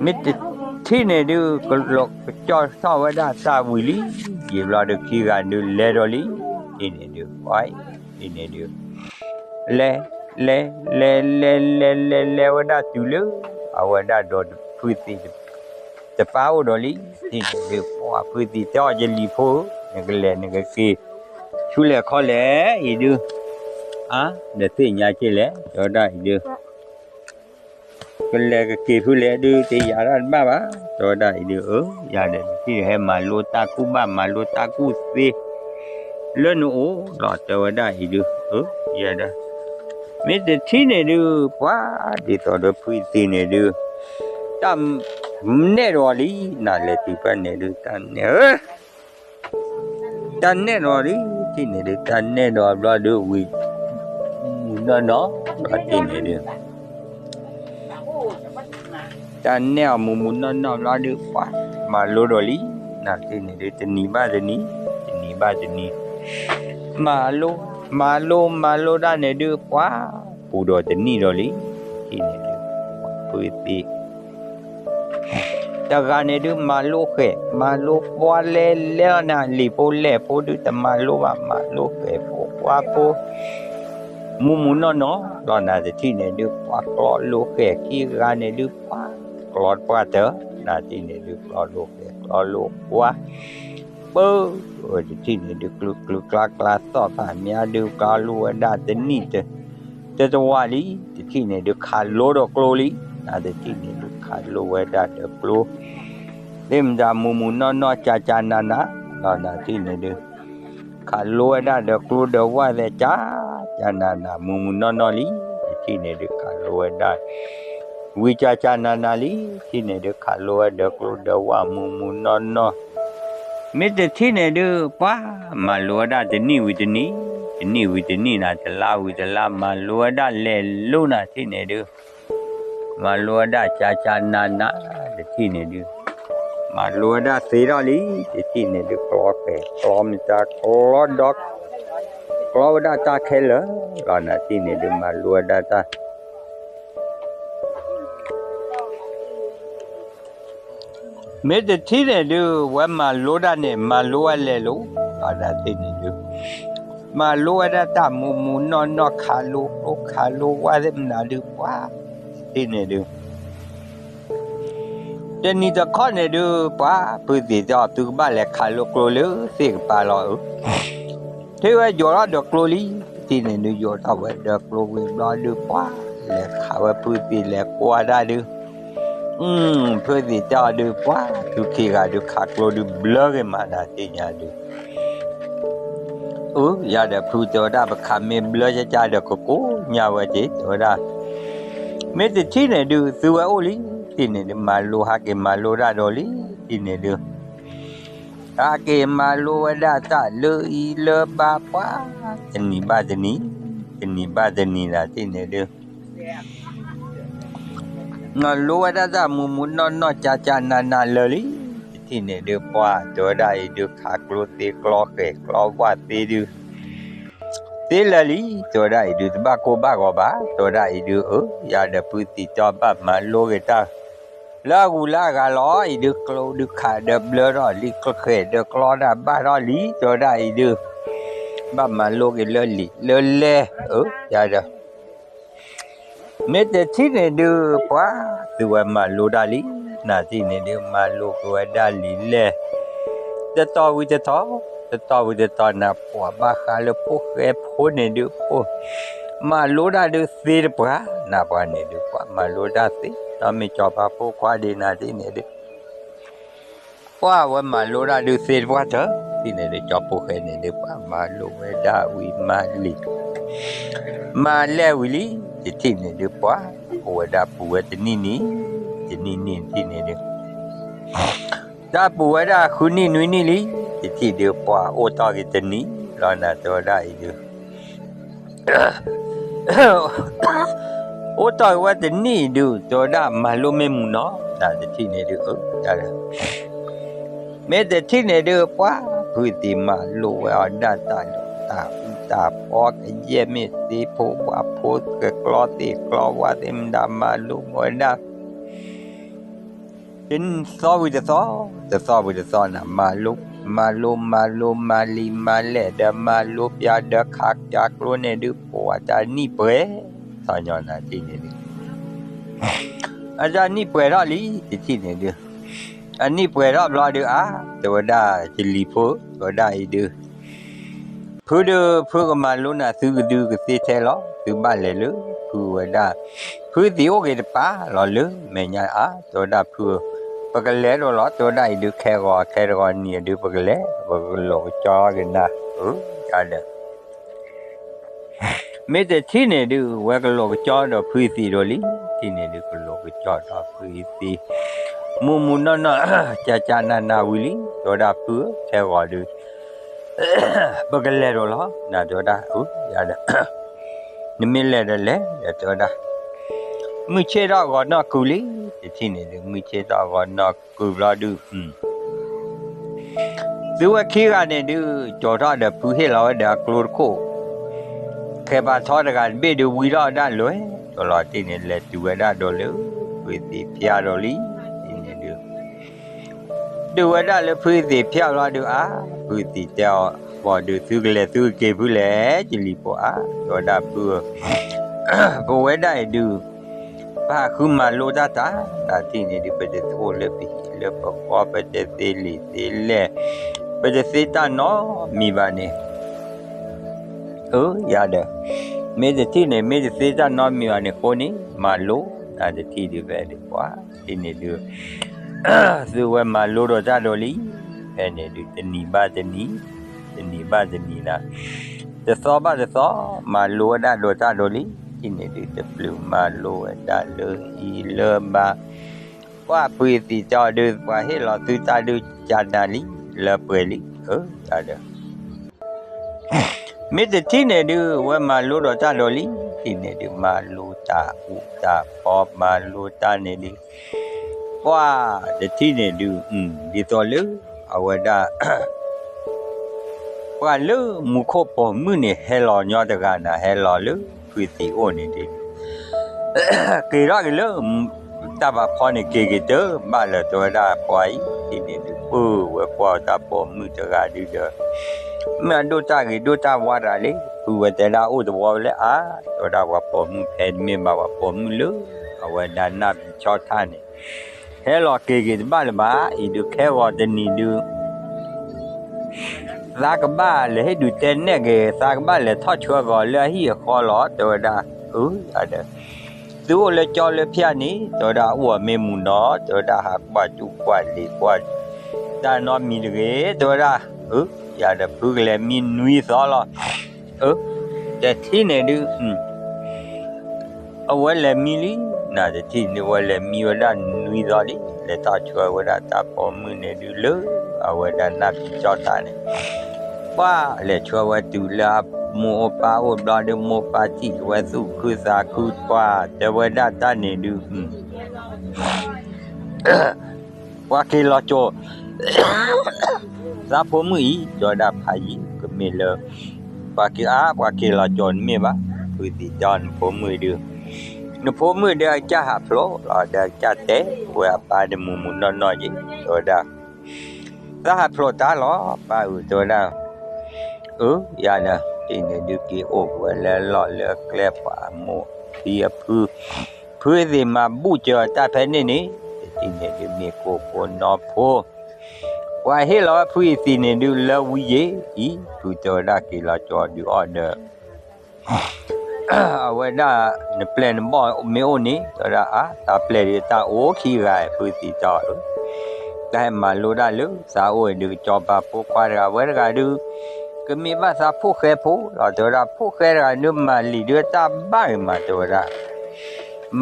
မ့ၢ်တထံၣ်န့ၣ်ဒုး ကလိၤကကၠီထီၣ်ဝဲဒၣ်တၢ်ဝံၤလံ, ယံာ်ဘျီဒုး ခံဂၤဒုးလဲၤဒီးလံ, တထံၣ်န့ၣ်ဒုး ပှၤအံၤ တထံၣ်န့ၣ်ဒုး လဲၤ လဲၤ လဲၤ လဲၤ လဲၤ လဲၤ လဲၤဝဲဒၣ်တုၤလၢ အဝဲဒၣ်ဒီးဖုသံး တပၢ်အိၣ်ဒီးလံ, တထံၣ်န့ၣ်ဒုး ပှၤဖုသံးတဲအီၤ ယလံၤဖိဧၢ, နကလဲၤနကက့ၤ ဆူလဲၣ်ခီလဲၣ် အံၤဒုး, အါ နသ့ၣ်ညါက့ၤလဲၣ် တဲဝဲဒၣ်အံၤဒုး, ကလဲၤကက့ၤဖုလဲၣ်ဒုး တယၤဒၣ်တဘၣ်ဘၣ်, တဲဝဲဒၣ်အံၤဒုး အၢ ယၤဒီး တထံၣ်ဟဲမၤလိတၢ်ကူၣ်ဘၣ် မၤလိတၢ်ကူၣ်သ့ လၢနအိၣ်လီၤ တဲဝဲဒၣ်အံၤဒုး, အၢ ယၤဒီး မ့ၢ်တထံၣ်န့ၣ်ဒုး ပှၤဒ်သိးဒီးဖုသံးန့ၣ်ဒုး တၢ်နဲၣ်ဒီးလံ, နလဲၤတုၤဖဲန့ၣ်ဒုး တၢ်နဲၣ်ဧၢ တၢ်နဲၣ်ဒီးလံ, တထံၣ်န့ၣ်ဒုး တၢ်နဲၣ်ဒီးဘျီဒုး ဝံၤ မုၢ်နီၢ်နီၢ် တထံၣ်န့ၣ်ဒုး တၢ်နဲၣ်အီၤမုၢ်မုၢ်နီၢ်နီၢ်ဘျီဒုး ပှၤမၤလိဒီးလံ, နတထံၣ်န့ၣ်ဒုး တနံၤဘၣ်တနံၤ, တနံၤဘၣ်တနံၤ, မၤလိ, မၤလိ မၤလိတၢ်န့ၣ်ဒုး ပှၤပူၤဒီးတနံၣ်ဒီးလံ, တထံၣ်န့ၣ်ဒုး ဖုသံး တဂၤန့ၣ်ဒုး မၤလိဃဲၤ မၤလိပှၤလဲၤလဲၤလီၤန့ၣ် လံၤဖိလဲၢ်ဖိဒုး တမၤလိဘၣ် မၤလိဃဲၤဖိပှၤဖိ မုၢ်မုၢ်နီၢ်နီၢ်လီၤ နတထံၣ်န့ၣ်ဒုး ပှၤကျီလိဃဲၤခံဂၤန့ၣ်ဒုး ပှၤကျီတပှၢ်တၢၢ် နတထံၣ်န့ၣ်ဒုး ကျီလိဃဲၤ ကျီလိပှၤ ပၢ တထံၣ်န့ၣ်ဒုး ကျုၤကျုၤကျါကျါသီၣ်ဖးမးဒုး ကျီလိဝဲဒၣ်တနံၣ် တတဝၢလံ, တထံၣ်န့ၣ်ဒုး ခးလိဒီးကျိလံ, နတထံၣ်န့ၣ်ဒုး ခးလိဝဲဒၣ်ဒီးကျိ, သ့ၣ်မတၤမုၢ်မုၢ်နီၢ်နီၢ် ကၢ်ကၢ်နးနးလီၤ နတထံၣ်န့ၣ်ဒုး ခးလိဝဲဒၣ်ဒီးကျိဒီးဝၣ်သဲး ကၢ်ကၢ်နးနး မုၢ်မုၢ်နီၢ်နီၢ်လံ, တထံၣ်န့ၣ်ဒုး ခးလိဝဲဒၣ် ဝံၤကၢ်ကၢ်နးနးလံ, တထံၣ်န့ၣ်ဒုး ခးလိဝဲဒီးကျိဒီးဝၣ် မုၢ်မုၢ်နီၢ်နီၢ် မ့ၢ်တထံၣ်န့ၣ်ဒုး ပှၤမၤလိဝဲဒၣ်တနံၣ်ဝံၤတနံၣ်, တနံၣ်ဝံၤတနံၣ်နၤ တလါဝံၤတလါ မၤလိဝဲဒၣ်လဲၤလိၤ နတထံၣ်န့ၣ်ဒုး မၤလိဝဲဒၣ်ကၢ်ကၢ်နးနး တထံၣ်န့ၣ်ဒုး မၤလိဝဲဒၣ်သ့ထီၣ်လံ, တထံၣ်န့ၣ်ဒုး ကျီဃဲၤ ကျီမတၤ ကျီဒီး ကျီဝဲဒၣ်တၢ်ခဲလၢာ်လီၤ နတထံၣ်န့ၣ်ဒုး မၤလိဝဲဒၣ်တၢ် မ့ၢ်တထံၣ်န့ၣ်ဒုး ဝဲမၤလိတၢ်န့ၣ် မၤလိဝဲလဲၤလိၤ နၤသ့ၣ်န့ၣ်ဒုး မၤလိဝဲဒၣ်တၢ်မူမူနီၢ်နီၢ် ခးလိကျိခးလိဝၣ်သ့ၣ်မနုၤဒုး ပှၤသ့ၣ်န့ၣ်ဒုး တနံၤတခီန့ၣ်ဒုး ပှၤဖုသံးတဲအီၤ သုကဘၣ်လဲၤခးလိကျိလၢသ့ၣ်ကပၤလီၤဧၢ, ထံၣ်ဝဲယိာ်ထီၣ်ဒီးကျိလံ, တထံၣ်န့ၣ်ဒုး ယိာ်ထီၣ်ဝဲဒီးကျိဝံၤဘျီဒုး ပှၤလဲၤခးဝဲဖုသံးလဲၤကွၢ်တၢ်ဒုး ဖုသံးတဲအီၤဒုး ပှၤသုခံဂၤဒုး ခးကျိဒုးဘျၢက့ၤမးနၤသ့ၣ်ညါဒုး အၢ ယၤဒီးဖုတဲဝဲဒၣ် ပခးမ့ၢ်ဘျၢကကါဒီး ကကိးညါဝဲက့ၤ တဲဝဲဒၣ်, မ့ၢ်တထံၣ်န့ၣ်ဒုး သုဝဲအိၣ်လံ, တထံၣ်န့ၣ်ဒုး မၤလိဟးက့ၤမၤလိတၢ်ဒီးလံ, တထံၣ်န့ၣ်ဒုး ဟးက့ၤမၤလိဝဲဒၣ်တၢ်လၢအံၤလၢဘၣ်ပှၤ တနံၤဘၣ်တနံၤ, တနံၤဘၣ်တနံၤနၤသ့ၣ်န့ၣ်ဒုး မၤလိဝဲဒၣ်တၢ်မူမူနီၢ်နီၢ် ကကနနလၢာ်လံ, တထံၣ်န့ၣ်ဒုး ပှၤတဲဝဲဒၣ်အံၤဒုး ခးကျိသ့ကျီဃဲၤကျီဝၣ်သ့ဒုး သ့လၢာ်လံ, တဲဝဲဒၣ်အံၤဒုး တဘၣ်ကိၢ်ဘၣ်ဂီၤဘၣ်, တဲဝဲဒၣ်အံၤဒုး အၢ ယၤဒီးဖုသံးတဲအီၤ ဘၣ်မၤလိက့ၤတၢ် လၢအဂုၤလၢအဂၤလီၤ, အံၤဒုး ကျိဒုးခးဒီးဘျၢထီၣ်လံ, ကျိဃဲၤဒီးကျီတၢ်ဘၣ်ထီၣ်လံ, တဲဝဲဒၣ်အံၤဒုး ဘၣ်မၤလိက့ၤလၢလံာ်လၢလဲၢ်, အၢ ယၤဒီး မ့ၢ်တထံၣ်န့ၣ်ဒုး ပှၤသုဝဲမၤလိတၢ်လံ, နၤတထံၣ်န့ၣ်ဒုး မၤလိက့ၤဝဲဒၣ်လံာ်လဲၢ် တတီၤဝံၤတတီၤ, တတီၤဝံၤတတီၤနၤ ပှၤဘၣ်ဃးလၢဖိၣ်ဃဲဖိန့ၣ်ဒုး ဖိ မၤလိတၢ်ဒုးသ့တပှၤ, နၤပှၤန့ၣ်ဒုး ပှၤမၤလိတၢ်သ့, ဒီးမ့ၢ်ကၠီၤပၤဖိခွါဒ်နၤတထံၣ်န့ၣ်ဒုး ပှၤဝဲမၤလိတၢ်ဒုးသ့တပှၢ်တၢၢ်, တထံၣ်န့ၣ်ဒုး ကၠီဖိၣ်ဃဲန့ၣ်ဒုး ပှၤမၤလိဝဲဒၣ်ဝံၤမၤလံာ် မၤလဲၢ်ဝံၤလံ, တထံၣ်န့ၣ်ဒုး ပှၤအိၣ်ဝဲဒၣ်ပူၤဝဲတနံၣ်နံၣ်, တနံၣ်နံၣ်တထံၣ်န့ၣ်ဒုး တၢ်ပူၤဝဲဒၣ်ဃုနံၣ်နွံနံၣ်လံ, တထံၣ်ဒုး ပှၤအိၣ်တီၢ်က့ၤတနံၣ်လီၤနၤ တဲဝဲဒၣ်အံၤဒုး အိၣ်တီၢ်က့ၤဝဲတနံၣ်အံၤဒုး တဲဝဲဒၣ်မၤလိမ့ၢ်မုာ်နီၤ, နၤတထံၣ်န့ၣ်ဒုး အၢ မ့ၢ်တထံၣ်န့ၣ်ဒုး ပှၤဖုသံးမၤလိဝဲအီၤဒၣ်တၢ်လၢတၢ်အူတၢ်ပီ ကယဲၢ်မ့ၢ်သ့ဖိဝၣ်ဖိ ကကျီသ့ၣ်ကျီဝၣ်သ့ၣ်မတၤ မၤလိဝဲဒၣ် တသီဝံၤတသီ, တသီဝံၤတသီနၤ မၤလိ မၤလိမၤလိမၤလံာ်မၤလဲၢ်ဒီး မၤလိပျးဒီးခးပျးကျိန့ၣ်ဒုး ပှၤတၢ်နံၣ်ပှဲၤ သီညီနၤတထံၣ်န့ၣ်ဒုး အတၢ်နံၣ်ပှဲၤထီၣ်လံ တထံၣ်န့ၣ်ဒုး အနံၣ်ပှဲၤထီၣ်ဘျီဒုး အါ တဲဝဲဒၣ် ကလံၤဖိ တဲဝဲဒၣ်အံၤဒုး ဖုဒုး ဖုကမၤလိနၤ သုကဒုးကသ့ထဲလီၤ သုဘၣ်လဲၤလၢ ဖုဝဲဒၣ် ဖုသံးအိၣ်က့ၤတပၤလီၤလၢ မဲာ်ညါအါ တဲဝဲဒၣ်ဖု ပကလဲၤဒိၣ်လီၤ တဲဝဲဒၣ်အံၤဒုး ခဲဂီၤခဲတဂီၤနံၤအဒုး ပကလဲၤ ပကလိာ်ကကၠီက့ၤနၤ အၢ ယၤဒီး မ့ၢ်တထံၣ်န့ၣ်ဒုး ဝဲကလိာ်ကကၠီဒီးဖုသံးဒိၣ်လံ, တထံၣ်န့ၣ်ဒုး ကလိာ်ကကၠီဒီးဖုသံး, မုာ်မုာ်နီၢ်နီၢ် ကကနနဝံၤလံ, တဲဝဲဒၣ်ဖုဧၢ ခဲဂီၤဒုး ပကလဲၤဒိၣ်လီၤ, နတဲဝဲဒၣ် အၢ ယၤဒီး နမ့ၢ်လဲၤဒီးလဲၤ ဒီးတဲဝဲဒၣ် မုၢ်ဆ့ၣ်ထီၣ်ဂီၤနီၢ်ကုၤလံ, တထံၣ်န့ၣ်ဒုး မုၢ်ဆ့ၣ်ထီၣ်ဂီၤနီၢ်ကုၤဘျီဒုး သုဝဲခံဂၤန့ၣ်ဒုး ကၠီၤထီၣ်ဒီးဖုဟ့ၣ်လီၤဝဲဒီးအကျိတခိၣ်, ခဲပာ်ထီတဂၤတဘ့ၣ်ဒုး ဝံထီၣ်ဝဲဒၣ်လၢၤ, ဒီးလီၤတံၢ်န့ၣ် လဲၤတုၤဝဲဒၣ်ဒီးလၢ ဖုသံးဖၠၣ်ဒီးလံ, တထံၣ်န့ၣ်ဒုး တုၤဝဲဒၣ်လၢဖုသံးဖၠၣ်လီၤဒုးအါ, ဖုသံးတဲအီၤ ဘီဒုး သုကလဲၤသုကက့ၤဖုလဲၣ် ကလံၤဖိဧါ, တဲဝဲဒၣ်ဖုဧၢ ပဝဲဒၣ်အံၤဒုး ပဟးဃုမၤလိတၢ်တၢ်, တၢ်တထံၣ်န့ၣ်ဒုး ပတသ့အိၣ်လၢပဟံၣ်လၢပဃီ ပတသ့လံာ်သ့လဲၢ်, ပတသ့တၢ်နီတမံၤဘၣ်န့ၣ်, အၢ ယၤဒီး မ့ၢ်တထံၣ်န့ၣ် မ့ၢ်တသ့တၢ်နီတမံၤဘၣ်န့ၣ်အဃိန့ၣ် မၤလိ တၢ်တထံၣ်ဒုး ဖဲဒုးပှၤ တထံၣ်န့ၣ်ဒုး သုဝဲမၤလိဒီးတၢ်ဒိးလံ, ဖဲန့ၣ်ဒုး တနံၤဘၣ်တနံၤ, တနံၤဘၣ်တနံၤနၤ, တသီဘၣ်တသီ, မၤလိဝဲဒၣ်ဒီးတၢ်ဒိးလံ, တထံၣ်န့ၣ်ဒုး တပျုာ်မၤလိဝဲဒၣ်လၢအံၤလၢဘၣ်, ပှၤဖုသံးတဲအီၤဒုး ပှၤဟ့ၣ်လီၤသုတၢ်ဒုးကနၤလံ, လၢပှဲၤလံ, အၢ ယၤဒီး မ့ၢ်တထံၣ်န့ၣ်ဒုး ဝဲမၤလိဒီးတၢ်ဒိးလံ, တထံၣ်န့ၣ်ဒုး မၤလိတၢ်အူတၢ်ပီ မၤလိတၢ်န့ၣ်ဒုး ပှၤတထံၣ်န့ၣ်ဒုး ဒ်သိးလၢ အဝဲဒၣ် ပှၤလၢမူခိၣ်ပိာ်မုၣ်န့ၣ် ဟဲလီၤညီတဂၤနၤ ဟဲလီၤလၢဖုသံးအိၣ်န့ၣ်ဒုး က့ၤထီၣ်က့ၤလၢ တၢ်ဘၣ်ဖီန့ၣ် က့ၤက့ၤတဘၣ်လၢၤ တဲဝဲဒၣ်ပှၤအံၤ, တထံၣ်န့ၣ်ဒုး ပၢဝဲကွၢ်တၢ်ပိာ်မုၣ်တဂၤဒုးဒီး မ့ၢ်အဒိၣ်တၢ်ဂ့ၤဒိၣ်တၢ်ဝါတဂၤလံ, ဖုဝဲတဲဒၣ်အိၣ်တဝီဝဲလၢအါ, တဲဝဲဒၣ်ပှၤပိာ်မုၣ်ဖဲတမ့ၢ်ဘၣ်ပှၤပိာ်မုၣ်လၢ အဝဲဒၣ်နၢ်ပံၤဆီထၣ်န့ၣ် ဟဲလီၤက့ၤက့ၤတဘၣ်လၢၤဘၣ်, အံၤဒုးခဲဂီၤတနံၤဒုး သးကဘၣ်လဲၤဟ့ၣ်ဒုးတဲနဲၣ်က့ၤ, သးကဘၣ်လဲၤထီၣ်ဆှၢဂီၤလၢအဟံၣ်အဃီလီၤ, တဲဝဲဒၣ်, အၢ ယၤဒီး သုအိၣ်လၢကၠီလၢဖၠၣ်န့ၣ် တဲဝဲဒၣ် အိၣ်အမ့ၢ်မူၤနီၤ, တဲဝဲဒၣ် ဟးကွၢ်တူၢ်ကွၢ်လံၤကွၢ် တၢ်နီတမံၤတဂ့ၤ, တဲဝဲဒၣ်, အၢ ယၤဒီးဖုကလဲၤမံနွံသီလီၤ, အၢ တထံၣ်န့ၣ်ဒုး အဝဲလဲၤမံလံ, နတထံၣ်န့ၣ် အဝဲလဲၤမံဝဲဒၣ်နွံသီလံ, လဲၤထီၣ်ဆှၢဝဲဒၣ်တၢ်ပိာ်မုၣ်န့ၣ်ဒုးလၢ အဝဲဒၣ်နၢ်ပံၤဆီထၣ်န့ၣ်, ပှၢ်လဲၤဆှၢဝဲတုၤလၢအမိၢ်အိၣ်ပၢ်အိၣ်ဘျီဒုး မိၢ်ပၢ်ထံၣ်ဝဲသူၣ်ခုသးခု ပှၢ်တဲဝဲဒၣ်တၢ်န့ၣ်ဒုး ပှၤက့ၤလီၤကၠိၤ သးဖိမုၣ်အံၤ တဲဝဲဒၣ်ဖးယံၤ ကမ့ၢ်လၢ ပှၤက့ၤအါ ပှၤက့ၤလီၤကၠိၤတမ့ၢ်ဘၣ်, ဖုသံၣ်တဲအီၤ နဖိမုၣ်ဒုး, နဖိမုၣ်ဒီးအကစၢ်ဟးဖျိးလီၤ ဒီးအကစၢ်တဲဝဲအပၢ်န့ၣ်မုၢ်မုၢ်နီၢ်နီၢ်ယံၤ တဲဝဲဒၣ်, သးဟးဖျိးတၢ်လီၤ ပၢ်ဧၢ တဲဝဲဒၣ်, အၢ ယၤဒီး တထံၣ်န့ၣ်ဒုးက့ၤအိၣ်ကွံာ်ဝဲလၢအလီၢ်လၢအကျဲ ပှၤအမိၢ်ဖံအဖု ဖုသံၣ်မၤဘူၣ်စၢၤတၢ်ဖဲန့ၣ်န့ၣ်, တထံၣ်န့ၣ်ဒုးမ့ၢ်ကိၢ်ဖိနီဖိ, ပှၤဟ့ၣ်လီၤဝဲဖုအံၤသံၣ်န့ၣ်ဒုးလၢဝံယံၤအံၤ ဖုတဲဝဲဒၣ်က့ၤလီၤကၠိၤဒုးအီၤဒီး အဝဲဒၣ် နပျဲၢ်နဘီၣ်မ့ၢ်အိၣ်န့ၣ် တဲဝဲဒၣ်အါ တၢ်ပျဲၢ်ဒုးတၢ်အိၣ်ခံဂၤ ဖုသံၣ်တဲအီၤဧၢ, တၢ်ဟဲမၤလိတၢ်လၢသးအိၣ်အံၤဒုး ကစီၤပၤဖိခွါတဂၤဝဲတဂၤဒုး ကမ့ၢ်ဘၣ်သးဖိၣ်ဃဲဖိလီၤ တဲဝဲဒၣ် ဖိၣ်ဃဲတဂၤဒုးမၤလံာ်ဒုးတၢ်ဘၣ်ဂ့ၤမး တဲဝဲဒၣ်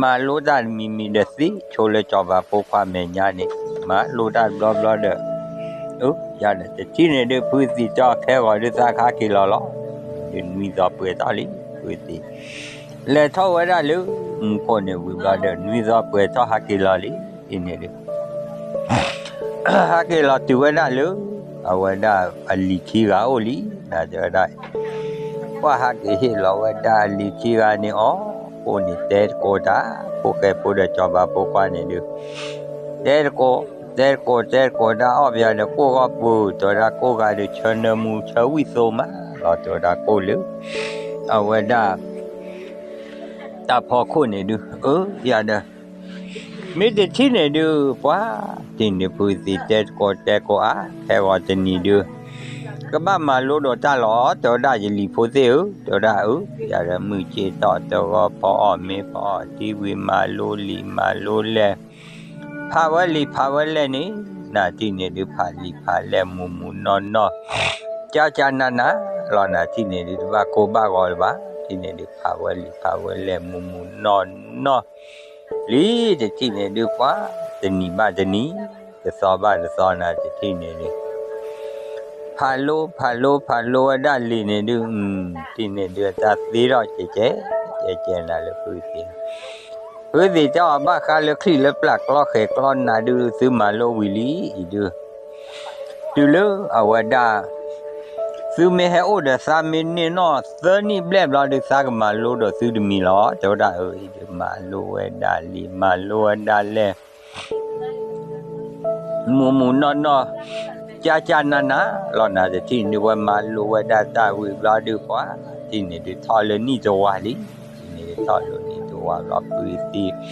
မၤလိတၢ်တမံၤမံၤဒီးသ့ဆိလၢစီၤပၤဖိခွါမဲာ်ညါန့ၣ် မၤလိတၢ်တဘျီဘျီဒီး အၢ ယၤဒီး တထံၣ်န့ၣ်ဒုး ဖုသံၣ်တဲအီၤခဲဂီၤဒုးသးကဟဲက့ၤလီၤလီၤ, ဒုးနွံသီပှဲၤထီၣ်လံ ဖုသံၣ် လဲၤထီၣ်ဝဲဒၣ်လၢမူခိၣ်န့ၣ်ဝံၤဘျီဒီး နွံသီပှဲၤထီၣ်ဟဲက့ၤလီၤလံ, တထံၣ်န့ၣ်ဒုး ဟဲက့ၤလီၤတုၤဝဲဒၣ်လၢ အဝဲဒၣ်အလံၤခံဂၤအိၣ်လံ နတဲဝဲဒၣ် ပှၢ်ဟဲက့ၤဟ့ၣ်လီၤဝဲဒၣ်အလံၤခံဂၤန့ၣ်အီၤ ကိးန့ၣ်တဲတကိးတၢ် ဖိၣ်ဃဲဖိဒီးစီၤပၤဖိခွါန့ၣ်ဒုး တဲတကိး တဲတကိး တဲတကိးတၢ်အီၣ်ပယီၤဒီးကိၢ်ဂီၢ်ပူၤ တဲဝဲဒၣ်ကိၢ်ဂၤဒုးဆၢနၢမူဆၢဝံၣ်သိမးလီၤ တဲဝဲဒၣ်ကိၢ်လၢ အဝဲဒၣ် တၢ်ဖီခိၣ်န့ၣ်ဒုး အၢ ယၤဒီး မ့ၢ်တထံၣ်န့ၣ်ဒုး ပှၤ တထံၣ်န့ၣ်ဒုး ဖုသံၣ်တဲတကိးတဲကိးအါ ခဲဂီၤတနံၤဒုး ကဘၣ်မၤလိဒီးတၢ်လီၤ တဲဝဲဒၣ်ယလံၤဖိသ့ၣ်ဧၢ တဲဝဲဒၣ်အၢ ယၤဒီးမုၢ်က့ၤတီၢ်တဂီၤဖီအီၣ်မ့ၤဖီအီၣ်ထံဝံၤမၤလိလံာ်မၤလိလဲၢ် ဖးဝဲလံာ်ဖးဝဲလဲၢ်န့ၣ် နထံၣ်န့ၣ်ဒုးဖးလံာ်ဖးလဲၢ်မုၢ်မုၢ်နီၢ်နီၢ် ကၠၢ်ကၠၢ်နးနးလီၤ နထံၣ်န့ၣ်ဒုးတဘၣ်ကိၢ်ဘၣ်ဂီၤလၢၤဘၣ် ထံၣ်န့ၣ်ဒုးဖးဝဲလံာ်ဖးဝဲလဲၢ်မုၢ်မုၢ်နီၢ်နီၢ် လံ တထံၣ်န့ၣ်ဒုးပှၤ တနံၤဘၣ်တနံၤ တသီဘၣ်တသီနၤ တထံၣ်န့ၣ်ဒုး ဖးလိဖးလိဖးလိဝဲဒၣ်လံာ်န့ၣ်ဒုး ထံၣ်န့ၣ်ဒုးတၢ်သ့ထီၣ်ကဲကဲကဲကဲနၤလၢဖုသံၣ် ဖုသံၣ်တဲအီၤဘၣ်ဃးလၢချံၣ်လၢပျၢ်ကျီဃဲၤကျီနၤဒုး သုမၤလိဝံၤလံအံၤဒုး တုၤလၢအဝဲဒၣ် သုမ့ၢ်ဟဲအိၣ်ဒီးသးမ့ၢ်န့ၢ်နီၢ်သၢနံၣ်ဘျဲၣ်ဘျီဒုး သးကမၤလိဒီးသုတမံၤလီၤ တဲဝဲဒၣ်အၢ အံၤဒုးမၤလိဝဲဒၣ်လံာ် မၤလိဝဲဒၣ်လဲၢ် မုၢ်မုၢ်နီၢ်နီၢ် ကၠၢ်ကၠၢ်နးနးလီၤနၤ တထံၣ်န့ၣ်ဒုး ဝဲမၤလိဝဲဒၣ်တၢ်ဝံၤဘျီဒုးပှၤ ထံၣ်န့ၣ်ဒုးထီၣ်လၢနံၣ်တဝာ်လံ ထံၣ်န့ၣ်ဒုးထီၣ်လၢနံၣ်တဝာ်ဘျီ ဖုသံၣ်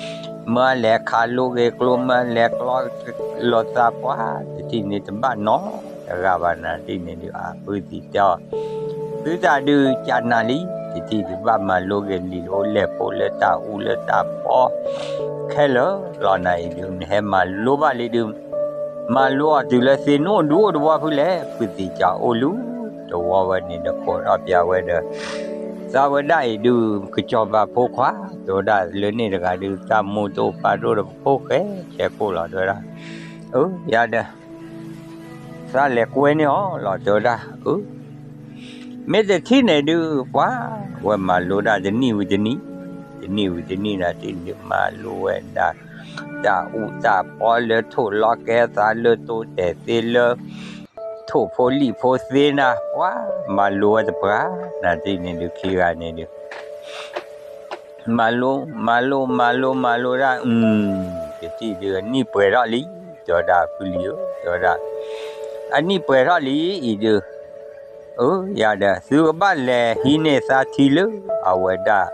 မၢလဲၤခးလိဂ့ၤကျိ မၢလဲၤကျီလိာ်သးပှၤ တထံၣ်န့ၣ်တဘၣ်နီတဂၤဘၣ်နၤ ထံၣ်န့ၣ်ဒုး အၢ ဖုသံၣ်တဲအီၤ သုတၢ်ဒုးကၢ်နၤလံ တထံၣ်ဒုးဘၣ်မၤလိဂ့ၤလံာ်အိၣ်လဲၢ်ဖိလၢတၢ်အူလၢတၢ်ပီ ခဲလၢာ်လီၤနၤအံၤဒုး နဟဲမၤလိဘၣ်လံဒုး မၤလိအီၤတုၤလၢသ့ၣ်နအိၣ်ဒုးအိၣ်တဝီဖုလဲၣ် ဖုသံၣ်ကၢ်အိၣ်လၢတဝီဝဲန့ၣ်ဒီးကိးထီၣ်ပျးဝဲဒီး သးဝဲဒၣ်အံၤဒုး ကစီၤပၤဖိခွါ တဲဝဲဒၣ်လၢန့ၣ်တဂၤဒုး တၢ်မိၢ်တအိၣ်ပၢ်တအိၣ်ဒီးဖိၣ်ဃဲဆဲးကိၣ်လီၤ တဲဝဲဒၣ် အၢ ယၤဒီး သးလဲၤကွဲန့ၢ်အီၤလီၤ တဲဝဲဒၣ် အၢ မ့ၢ်တထံၣ်န့ၣ်ဒုး ပှၤ ဝဲမၤလိဒၣ်တနံၣ်ဝံၤတနံၣ် တနံၣ်ဝံၤတနံၣ်နၤ တထံၣ်န့ၣ်ဒုးမၤလိဝဲဒၣ် တၢ်အူတၢ်ပီလၢထိၣ်လီၤကဲသးလၢတိတဲာ်သ့လၢ ထိၣ်ဖိလံၣ်ဖိသ့နၤ ပှၤ မၤလိဝဲတပှၤ နၤတထံၣ်န့ၣ်ဒုးခံဂၤန့ၣ်ဒုး မၤလိ မၤလိ မၤလိ မၤလိဒၣ် အု တထံၣ်ဒုး အနံၣ်ပှဲၤထီၣ်လံ တဲဝဲဒၣ် ဖုလံၤဧၢ တဲဝဲဒၣ် အနံၣ်ပှဲၤထီၣ်လံအံၤဒုး အၢ ယၤဒီး သုကဘၣ်လဲၤဟံးန့ၢ်သးထံလၢ အဝဲဒၣ်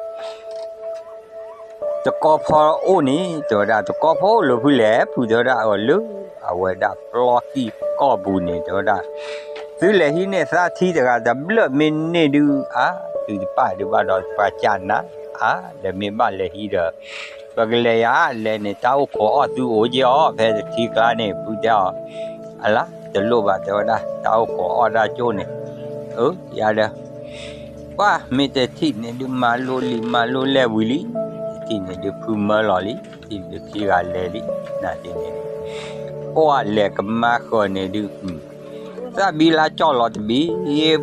တကီၢ်ဖီအိၣ်န့ၣ် တဲဝဲဒၣ် တကီၢ်ဖီအိၣ်လၢဖုလဲၣ် ဖုတဲဝဲဒၣ်အီၤလၢ အဝဲဒၣ်ပျီကံၢ်ကီၢ်ပူၤန့ၣ် တဲဝဲဒၣ် သုလဲၤဟံးန့ၢ်သးထံတဂၤတဘျၢၣ်မ့ၢ်န့ၢ်ဒုး အါ သုတပၣ်ဒုးဘၣ်ဒီးပှၤကနၣ် အါ ဒီးမ့ၢ်ဘၣ်လဲၤဟံးဒီး ပကလဲၤယၤလဲၤန့ၣ် တၢ်အိၣ်ခိးအီၣ်သုအိၣ်က့ၤအီၤ ဖဲတထံကျါန့ၣ် ဖုတဲအီၤ အလါ တလိၣ်ဘၣ်တဲဝဲဒၣ် တၢ်အိၣ်ခိးအီၣ်တၢ်ကၠိၣ်န့ၣ် အၢ ယၤဒီး ပှၢ်မ့ၢ်တထံၣ်န့ၣ်ဒုး မၤလိလံာ်မၤလိလဲၢ်ဝံၤလံ, တထံၣ်န့ၣ်ဒုး ဖုမၢလီၤလံ, တထံၣ်န့ၣ်ဒုး ခံဂၤလဲၤလံ, နတထံၣ်န့ၣ်ဒုး ပှၢ်လဲၤကမါဃၢၤန့ၣ်ဒုး သၣ်ဘံလါကၠီၣ်လီၤတဘ့ၣ်,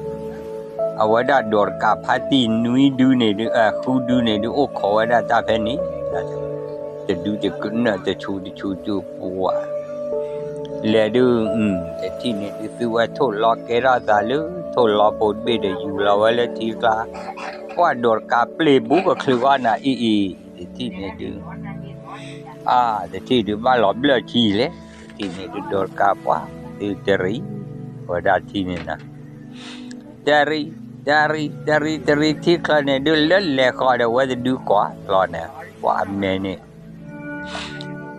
အဝဲဒၣ်ဒိးတကးဖါတံၢ်နွံဒုန့ၣ်ဒုး ဃုဒုန့ၣ်ဒုး အိၣ်ခိးဝဲဒၣ်တၢ်ဖဲန့ၣ်, တဒုတကနၢၣ် တဆူၣ်တဆူၣ်တုၤပှၢ် လဲၤဒုး တထံၣ်န့ၣ်ဒုး သုဝဲထိၣ်လီၤကဲထီၣ်သးလၢ ထိၣ်လီၤဖိတဘ့ၣ်ဒီး ယူၤလီၤဝဲလၢထံကျါ, ပှၢ်ဒိးတကးပျ့ၤဘူးကချုးဂီၢ်နၤအံၤအံၤ, တထံၣ်န့ၣ်ဒုး အါ တထံၣ်ဒုးဘၣ်လီၤဘျၢၣ်ထံလဲၣ်, တထံၣ်န့ၣ်ဒုး ဒိးတကးပှၢ် ဒုးတရံး ဝဲဒၣ်ထံန့ၣ်နၤ တရံး တရံး တရံး တရံး ထံချၢန့ၣ်ဒုး လၢလဲၤဃီၤဒီးဝဲတဒုကွၢ်လီၤန့ၣ် ကွၢ်အမဲာ်န့ၣ်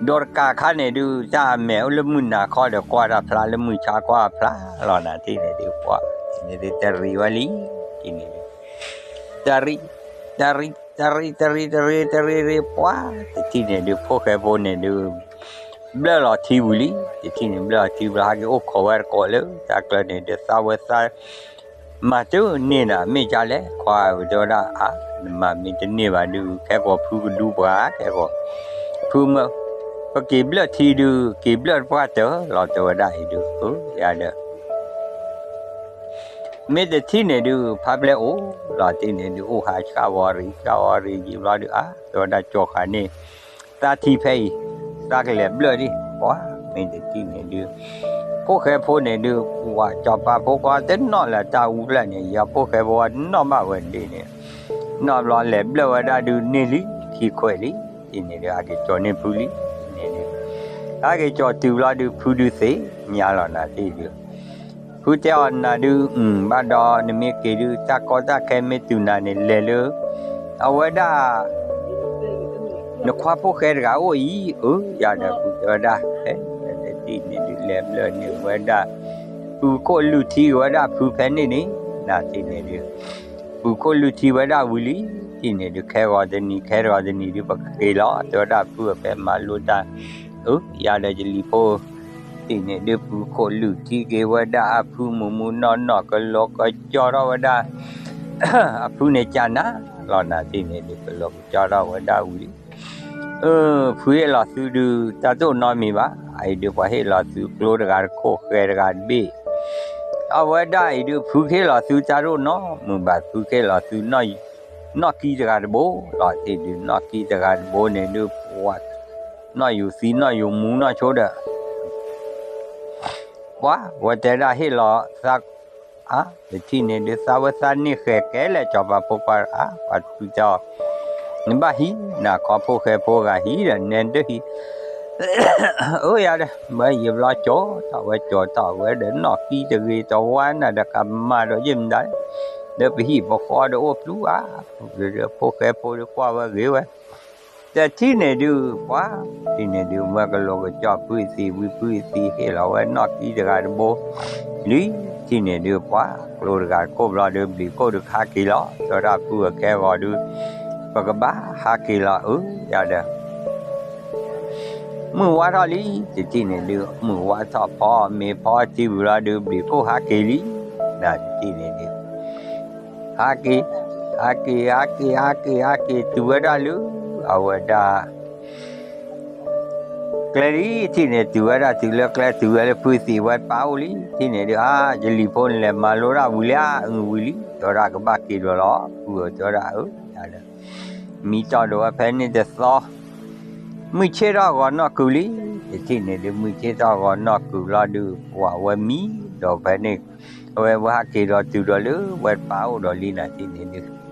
ဒိးတကးခါန့ၣ်ဒုး တၢ်အမဲာ်အိၣ်လၢမုၢ်နၤခီဒီး ကွၢ်တၢ်ဖျါလၢမုၢ်ဆါကွၢ်ဖျါလီၤနၤ ထံၣ်န့ၣ်ဒုး ပှၢ် န့ၣ်ဒုးတရံးဝဲလံ, ထံၣ်န့ၣ်ဒုး တရံး တရံး တရံး တရံး တရံး တရံး တရံး ပှၢ် တထံၣ်န့ၣ်ဒုး ဖိၣ်ဃဲဖိန့ၣ်ဒုး ဘျၢၣ်လီၤထံဝံၤလံ, တထံၣ်န့ၣ်ဘျၢၣ်လီၤထံဘျီ ဟဲက့ၤအိၣ်ခိးဝဲတကိးလၢ တၢ်ကျၢန့ၣ်ဒုး သးဝဲသး မၤတန့ၢ်နၤ မ့ၢ်ကလဲၣ် ခွါဧၢ တဲဝဲဒၣ် အါ နမၤမ့ၢ်တန့ၢ်ဘၣ်ဒုး ခဲကိာ်ဖုကဒူပှၤ ခဲကိာ် ဖုမၢ ပက့ၤဘျၢၣ်ထံဒုး က့ၤဘျၢၣ်တပှၢ်တၢၢ်လီၤ တဲဝဲဒၣ်အံၤဒုး အၢ ယၤဒီး မ့ၢ်တထံၣ်န့ၣ်ဒုး ဖါပျဲၢ်အိၣ်လီၤ တထံၣ်န့ၣ်ဒုး အိၣ်ဟးဆှၣ်ဝီရံ ဆှၣ်ဝီရံယံာ်ဘျီဒုး အါ တဲဝဲဒၣ် ကၠီၤဃာ်န့ၢ် သးထံဖဲအံၤ သးကလဲၤဘျၢၣ်ဒံး ပှၤ မ့ၢ်တထံၣ်န့ၣ်ဒုး ဖိၣ်ဃဲဖိန့ၣ်ဒုး ပှၤ စီၤပၤဖိခွါတနီၣ်လၢတၢ်အူဖျဲၣ်န့ၣ် ယၤဖိၣ်ဃဲဖိတနီၣ်ဘၣ်ဝဲဒ်န့ၣ် နီၣ်ဘျီလဲၤဘျၢၣ်ဝဲဒၣ်ဒုးန့ၢ်လံ ခံခွဲးလံ တထံၣ်န့ၣ်ဒုး ဟဲက့ၤကၠီၤန့ၢ်ဖုလံ တထံၣ်န့ၣ်ဒုး ဟဲက့ၤကၠီၤတုၤဘျီဒုး ဖုဒုးသ့ၣ်ညါလီၤနၤ တထံၣ်ဒုး ဖုတဲအီၤနၤဒုး ဘၣ်ဒီးနမ့ၢ်က့ၤဒုး တၢ်ကီတၢ်ခဲမ့ၢ်တုၤနၤန့ၣ် လဲၤလၢ အဝဲဒၣ် နခွါဖိၣ်ဃဲတဂၤအိၣ်အံၤ အၢ ယၤဒီးဖုတဲဝဲဒၣ် ဖဲတထံၣ်န့ၣ်ဒုး လဲၤဘျၢၣ်န့ၢ်ဝဲဒၣ် ပုၤခိၣ်လုၢ်ထံဝဲဒၣ်ဖုဖဲန့ၣ်န့ၣ် နတထံၣ်န့ၣ်ဒုး ပုၤခိၣ်လုၢ်ထံဝဲဒၣ်ဝံၤလံ တထံၣ်န့ၣ်ဒုး ခဲဂီၤတနံၤ ခဲဂီၤတနံၤဒုး ပကက့ၤလီၤ တဲဝဲဒၣ်ဖုအဖဲမၤလိတၢ် အၢ ယၤဒီးယလံၤဖိ တထံၣ်န့ၣ်ဒုး ပုၤခိၣ်လုၢ်ထံက့ၤဝဲဒၣ်အဖုမုၢ်မုၢ်နီၢ်နီၢ် ကလီၤကကၠီထီၣ်ဝဲဒၣ် အဖုန့ၣ်ကနၣ်လီၤနၤ တထံၣ်န့ၣ်ဒုး ကလီၤကကၠီထီၣ်ဝဲဒၣ်ဝံၤလံ အၢ ဖုဟ့ၣ်လီၤသုဒုး တၢ်တအိၣ်နီတမံၤဘၣ် အအံၤဒုး ပှၤဟ့ၣ်လီၤသုကျိတဂၤတခိၣ်ဃဲတဂၤတဘ့ၣ် အဝဲဒၣ်အံၤဒုး ဖုကဟ့ၣ်လီၤသုတၢ်တအိၣ်နီတမံၤဘၣ် ဖုကဟ့ၣ်လီၤသု နီၢ်ကံတဂၤတဘိလီၤ တထံၣ်ဒုး နီၢ်ကံတဂၤတဘိန့ၣ်ဒုး ပှၤ နီၢ်ယူၤသံနီၢ်ယူၤမူနီၢ်ဆိဒီး ပှၤ ဝဲတဲဒၣ်ဟ့ၣ်လီၤသး အါ တထံၣ်န့ၣ်ဒုး သးဝဲသးန့ၢ်ဃဲၤကဲလဲၣ် စီၤပၤဖိခွါ အါ ပှၤတဖုတဲအီၤ နဘၣ်ဟံး နခီဖိၣ်ဃဲဖိဂၤဟံးဒီး နဲဒၢဟံး အၢ ယၤဒီး ဝဲယံာ်ဘျီကၠီၤထီၣ်ဝဲကၠီၤထီၣ်ဝဲဒီး နီၢ်ကံတဂ့ၤတဝါနၤဒီး ကမၤဒီးယ့ၢ်မတၤ ဒီးပဟံၣ်ပဃီဒီးအိၣ်ပျူၤဧါ ဖိၣ်ဃဲဖိဒီးကွၢ်ဝဲဂ့ၤဝဲ တထံၣ်န့ၣ်ဒုး ပှၤ တထံၣ်န့ၣ်ဒုး ဝဲကလီၤကကၠီဖုသံးဝံၤ ဖုသံးဟ့ၣ်လီၤဝဲနီၢ်ကံတဂၤတဘိ လံ တထံၣ်န့ၣ်ဒုး ပှၤ ကျိတဂၤတခိၣ်ဘျီဒုး ဘျံးခိၣ်ဒုးကဟးက့ၤလီၤ တဲဝဲဒၣ်ဖုအခဲဂီၤဒုး ပကဘၣ်ဟးက့ၤလီၤ အၢ ယၤဒီး မုၢ်ဝါထီၣ်လံ တထံၣ်န့ၣ်ဒုး မုၢ်ဝါထီၣ်ဖီမ့ၤဖီထံဝံၤလီၤဒုး ဘျံးခိၣ်ဟးက့ၤလံ နတထံၣ်န့ၣ်ဒုး ဟးက့ၤ ဟးက့ၤ ဟးက့ၤ ဟးက့ၤ ဟးက့ၤ တုၤဝဲဒၣ်လၢ အဝဲဒၣ် ကျဲလံ တထံၣ်န့ၣ် တုၤဝဲဒၣ်တုၤလၢကျဲ တုၤဝဲလၢဖုသံးဝဲတပၤအိၣ်လံ တထံၣ်န့ၣ်ဒုး အါ ယလံၤဖိန့ၣ်လဲၤမၤလိတၢ်ဝံၤလံဧါ အဝံၤလံ တဲဝဲဒၣ်ကဘၣ်က့ၤဒိးလီၤ ဖုဧၢ တဲဝဲဒၣ် အၢ ယၤဒီး မံတီၢ်ဒိးဝဲဖဲန့ၣ်တသီ မုၢ်ဆ့ၣ်ထီၣ်ဂီၤနီၢ်ကုၤလံ တထံၣ်န့ၣ်ဒုး မုၢ်ဆ့ၣ်ထီၣ်ဂီၤနီၢ်ကုၤလီၤဒုး ပှၤဝဲမံဒီးဖဲန့ၣ် အဝဲဝဲဟးက့ၤဒီးတုၤဒီးလၢဝဲတပၤအိၣ်ဒီးလံ နတထံၣ်န့ၣ်ဒုး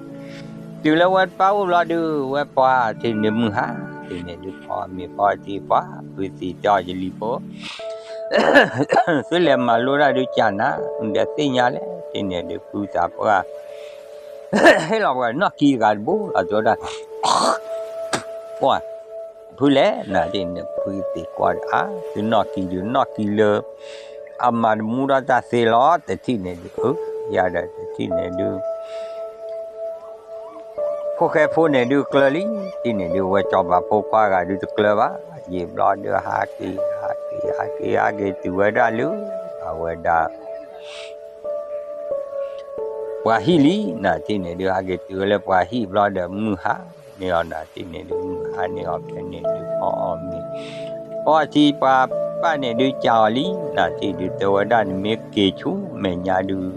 တုၤလၢဝဲတပၤအိၣ်ဘျီဒုး ဝဲပှၤတထံၣ်န့ၣ်မုၢ်ဟါ တထံၣ်န့ၣ်ဒုး ဖီမ့ၤဖီထံပှၤ ဖုသံးတဲအီၤယလံၤဖိ သုလဲၤမၤလိတၢ်ဒုးကနၣ် ဒီးသ့ၣ်ညါလဲၣ် တထံၣ်န့ၣ်ဒုး ဖုသးပှၢ် ဟ့ၣ်လီၤပှၤနီၢ်ကံတဂၤတဘိလီၤ တဲဝဲဒၣ်, ပှၢ် ဖုလဲၣ် နၤတထံၣ်န့ၣ်ဖုသံကွၢ်ဒီး အါ သုနီၢ်ကံဒုး နီၢ်ကံလၢ အမၤတမူထီၣ်တၢ်သ့လီၤ တထံၣ်န့ၣ်ဒုး, အၢ ယၤဒီးတထံၣ်န့ၣ်ဒုး ဖိၣ်ဃဲဖိန့ၣ်ဒုးကျၢၤလံ, တထံၣ်န့ၣ်ဒုး ဝဲစီၤပၤဖိခွါဂၤဒုးတကျၢၤဘၣ်, ယံာ်ဘျီဒုး ဟးက့ၤ ဟးက့ၤ ဟးက့ၤ ဟးက့ၤတုၤဝဲဒၣ်လၢ အဝဲဒၣ် ပှၤဟံၣ်လံ, နၤတထံၣ်န့ၣ်ဒုး ဟးက့ၤတုၤဝဲလၢပှၤဟံၣ်ဘျီဒီး မုၢ်ဟါန့ၢ်အီၤ နၤတထံၣ်န့ၣ်ဒုး မုၢ်ဟါန့ၢ်အီၤဖဲန့ၣ်ဒုး အီၣ်အီၣ်မ့ၤ အီထံပှၤပၢ်န့ၣ်ဒုး ကးအီၤလံ, နၤတထံၣ်ဒုး တဲဝဲဒၣ် နမ့ၢ်က့ၤဆူမဲာ်ညါဒုး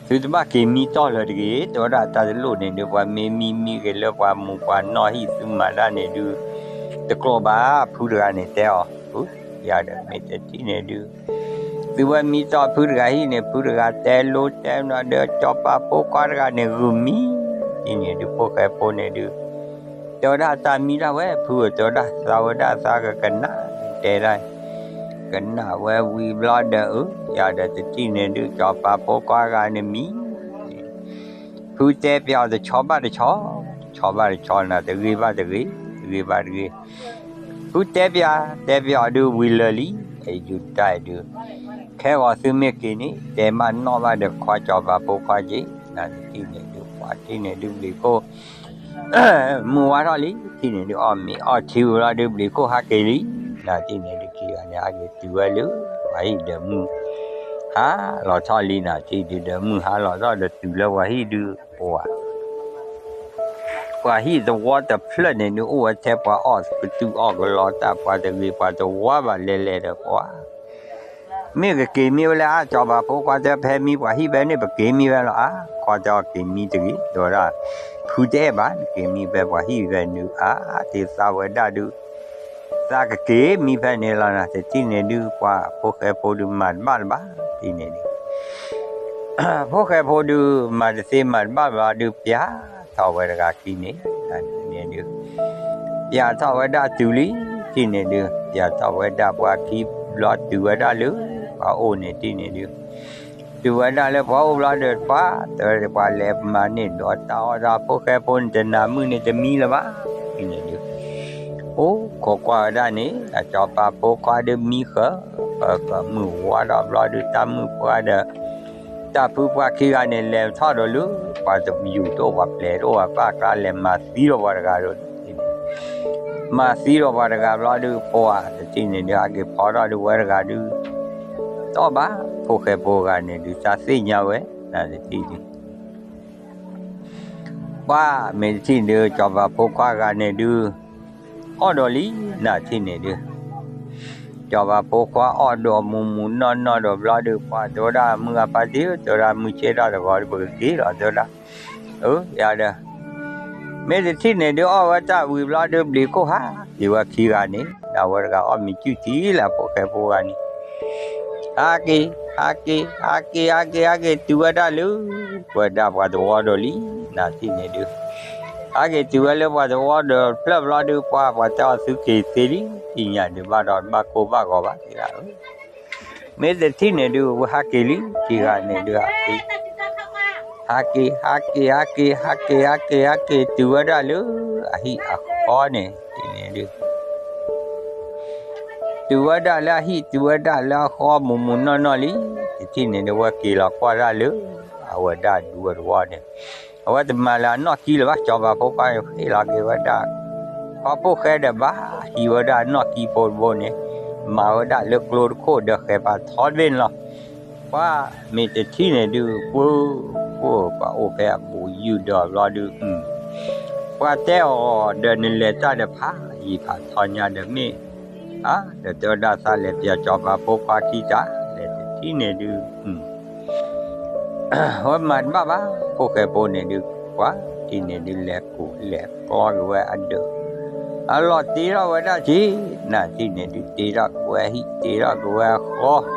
သုတဘၣ်က့ၤမံတီၢ်လၢၤတဂ့ၤ, တဲဝဲဒၣ် တၢ်တလိၣ်န့ၣ်ဒုး ပှၤမ့ၢ်မံမံဂ့ၤလၢပှၤမူပှၤနီၢ်ဟံၣ် သုမၤတၢ်န့ၣ်ဒုး တကျိၤဘၣ်, ဖုတဂၤန့ၣ်တဲအီၤ, ယၤဒီးမ့ၢ်တထံၣ်န့ၣ်ဒုး သုဝဲမံတီၢ်ဖုတဂၤဟံၣ်န့ၣ် ဖုတဂၤတဲလိတဲနီၤဒီး စီၤပၤဖိခွါတဂၤန့ၣ် ဂုာ်မံ, တထံၣ်န့ၣ်ဒုး ဖိၣ်ဃဲဖိန့ၣ်ဒုး တဲဝဲဒၣ် တၢ်မံဒၣ်ဝဲ ဖုဧၢ တဲဝဲဒၣ် သးဝဲဒၣ်သးကကနၣ် တဲဒၣ် ကနၣ်ဝဲဝံၤဘျီဒီး အၢ ယၤဒီးတထံၣ်န့ၣ်ဒုး စီၤပၤဖိခွါဂၤန့ၣ်မံ ဖုတဲပၠးအီၤတဆီဘၣ်တဆီ, ဆီဘၣ်တဆီနၤ တဂ့ၤဘၣ်တဂ့ၤ, တဂ့ၤဘၣ်တဂ့ၤ, ဖုတဲပၠး တဲပၠးအီၤဒုးဝံၤလၢာ်လံ, အံၤဒုးတၢ်အံၤဒုး ခဲဂီၤသုမ့ၢ်က့ၤန့ၣ် တဲဘၣ်နီၣ်ဘၣ်ဒီးခွါစီၤပၤဖိခွါက့ၤ, နၤတထံၣ်န့ၣ်ဒုး ပှၤတထံၣ်န့ၣ်ဒုး ဘျံးခိၣ် မုၢ်ဝါထီၣ်လံ, တထံၣ်န့ၣ်ဒုး အီၣ်မ့ၤအီထံဝံၤလီၤဒုး ဘျံးခိၣ်ဟးက့ၤလံ, နၤတထံၣ်န့ၣ်ဒုး ခံဂၤန့ၣ် ဟးက့ၤတုၤဝဲလၢ ပှၤဟံၣ်ဒီးမုၢ် ဟါလီၤထီၣ်လံ, နၤတထံၣ်ဒုး ဒီးမုၢ်ဟါလီၤထီၣ်ဒီးတုၤလၢပှၤဟံၣ်ဒုး ပှၤ ပှၤဟံၣ်သဝီတဖျၢၣ်န့ၣ်ဒုး အိၣ်ဝဲထဲပှၤအီၣ်ကတုၢ်အီၣ်ကလီတၢ် ပှၤတဂ့ၤပှၤတဝါဘၣ်လဲၤလဲၤဒီးပှၤ မ့ၢ်ကက့ၤမံဝဲလၢအါ စီၤပၤဖိခွါတဲ ဖဲမံပှၤဟံၣ်ဖဲန့ၣ် ပက့ၤမံဝဲလီၤအါ, ခွါတဲအီၤက့ၤမံတဂ့ၤ တဲဝဲဒၣ်, ဖုတအဲၣ်ဘၣ် နက့ၤမံဖဲပှၤဟံၣ်ဖဲန့ၣ်အါ, တသးဝဲဒၣ်ဒုး သးကက့ၤမံဖဲန့ၣ်လီၤနၤ, တထံၣ်န့ၣ်ဒုး ပှၤဖိၣ်ဃဲဖိဒုးမၤတဘၣ်လၢၤဘၣ်, တထံၣ်န့ၣ်ဒုး ဖိၣ်ဃဲဖိဒုး မၤတသ့မၤတဘၣ်ဘၣ်ဒုး ပၠးထီၣ်ဝဲတဂၤခံန့ၣ်, န့ၣ်ဒုး ပၠးထီၣ်ဝဲဒၣ်တုၤလံ, တထံၣ်န့ၣ်ဒုး ပၠးထီၣ်ဝဲဒၣ်ပှၤခံဘျီတုၤဝဲဒၣ်လၢ ပှၤအိၣ်န့ၣ် တထံၣ်န့ၣ်ဒုး တုၤဝဲဒၣ်လၢပှၤအိၣ်ဘျီဒီး ပှၤတဲဝဲပှၤလဲၤမၤန့ၢ်ဒီးတၢ်အီၣ်တၢ် ဖိၣ်ဃဲဖိန့ၣ် တနၤမုၢ်န့ၣ်တမံလၢၤဘၣ်, တထံၣ်န့ၣ်ဒုး အိၣ်ခိးကွၢ်ဝဲဒၣ်န့ၣ် အစီၤပၤဖိခွါဒုးမံဃၢၤ ဃၢၤဃၢၤမုၢ်ဝါထီၣ်ဘျီဒုး တၢ်မုၣ်ပှၢ်ဒီး တၢ်ဖုပှၢ်ခံဂၤန့ၣ် လဲၤထီၣ်ဒီးလၢ ပှၤတယူၤတအိၣ် ပှၤပျဲၤတအိၣ် ပှၤပၢ်ကျါလဲၤမၤသံဒီးပှၤတဂၤဒီး မၤသံဒီးပှၤတဂၤဘျီဒုး ပှၤတထံၣ်န့ၣ်ဒုး ဟးက့ၤဖီထီၣ်ဒုးဝဲတဂၤဒုး တအီၣ်ဘၣ် ဖိၣ်ဃဲဖိဂၤန့ၣ်ဒုး တၢ်သ့ၣ်ညါဝဲ နတထံၣ်ဒုး ပှၤမ့ၢ်တထံၣ်ဒုး စီၤပၤဖိခွါဂၤန့ၣ်ဒုး အီၣ်ဒီးလံ နတထံၣ်န့ၣ်ဒုး စီၤပၤဖိခွါအီၣ်ဒီးမူးမူးနီၢ်နီၢ်ဒီးဘျီဒုး ပှၤတဲဝဲဒၣ် မုၢ်ဂၤဖါတံၢ်ဧၢ တဲဝဲဒၣ် မုၢ်ဆ့ၣ်ထီၣ်တဂီၤဒုး ပကက့ၤလီၤ တဲဝဲဒၣ် အၢ ယၤဒီး မ့ၢ်တထံၣ်န့ၣ်ဒုး အီၣ်ဝဲတၢ်ဝံၤဘျီဒုး ဘျံးခိၣ်ဟးက့ၤဝဲခံဂၤန့ၣ် ဒၣ်ဝဲတဂၤအီၣ်မ့ၤကုၢ်ထံလၢဖိၣ်ဃဲဖိဂၤန့ၣ် ဟးက့ၤ ဟးက့ၤ ဟးက့ၤ ဟးက့ၤ ဟးက့ၤ တုၤဝဲဒၣ်လၢ ဝဲဒၣ်ပှၤသဝီဒီးလံ နတထံၣ်န့ၣ်ဒုး ဟးက့ၤတုၤဝဲလၢပှၤသဝီဒီးဖျၢၣ်ဘျီဒုး ပှၤ ပှၤတဲအီၤသုက့ၤသ့လံ သ့ၣ်ညါဒုးဘၣ်ဒီးဘၣ်ကိၢ်ဘၣ်ဂီၤဘၣ်သ့ဒၣ်ဧၢ မ့ၢ်တထံၣ်န့ၣ်ဒုး ဟးက့ၤလံ ခံဂၤန့ၣ်ဒုး ဟးက့ၤ ဟးက့ၤ ဟးက့ၤ ဟးက့ၤ ဟးက့ၤ ဟးက့ၤ ဟးက့ၤ တုၤဝဲဒၣ်လၢ အဟံၣ်အဃီန့ၣ် တထံၣ်န့ၣ်ဒုး တုၤဝဲဒၣ်လၢအဟံၣ် တုၤဝဲဒၣ်လၢအဃီ မူးမူးနီၢ်နီၢ်လံ တထံၣ်န့ၣ်ဒုး ဝဲက့ၤလီၤကွၢ်ဒၣ်လၢ အဝဲဒၣ်ဒူဝဲတဝီန့ၣ် အဝဲတမၤလၢအနီၢ်ကံလၢၤဘၣ် စီၤပၤဖိခွါန့ၣ် ဟ့ၣ်လီၤက့ၤဝဲဒၣ် ပှၤဖိၣ်ဃဲဒီးဘၣ်ဟံးဝဲဒၣ်အနီၢ်ကံဖိတဘိန့ၣ် မၤဝဲဒၣ်လၢကျိတခိၣ်ဒီးဃဲၤပာ်ထီတဘ့ၣ်န့ၣ်လီၤ ပှၤမ့ၢ်တထံၣ်န့ၣ်ဒုး ပှၤ ပှၤအိၣ်ဖဲအပူၤယုၢ်ဒီးဘျီဒုး ပှၤတဲအီၤဒီးနလဲၤတၢ်ဒီးဖးယံာ်ဖးထီညါဒီးမ့ၢ် အါ ဒီးတဲဝဲဒၣ်သးလဲၤပၠးစီၤပၤဖိခွါခံတၢ် လဲၤတထံၣ်န့ၣ်ဒုး ဝဲမၤတဘၣ်ဘၣ် ဖိၣ်ဃဲဖိန့ၣ်ဒုး ပှၤတထံၣ်န့ၣ်ဒုး လဲၤကူးလဲၤကျီက့ၤဝဲအဒၢး အလီၢ်တ့ထီၣ်ဝဲဒၣ်က့ၤ နတထံၣ်န့ၣ်ဒုး တ့ထီၣ်က့ၤဝဲဟံၣ် တ့ထီၣ်က့ၤဝဲအဃီ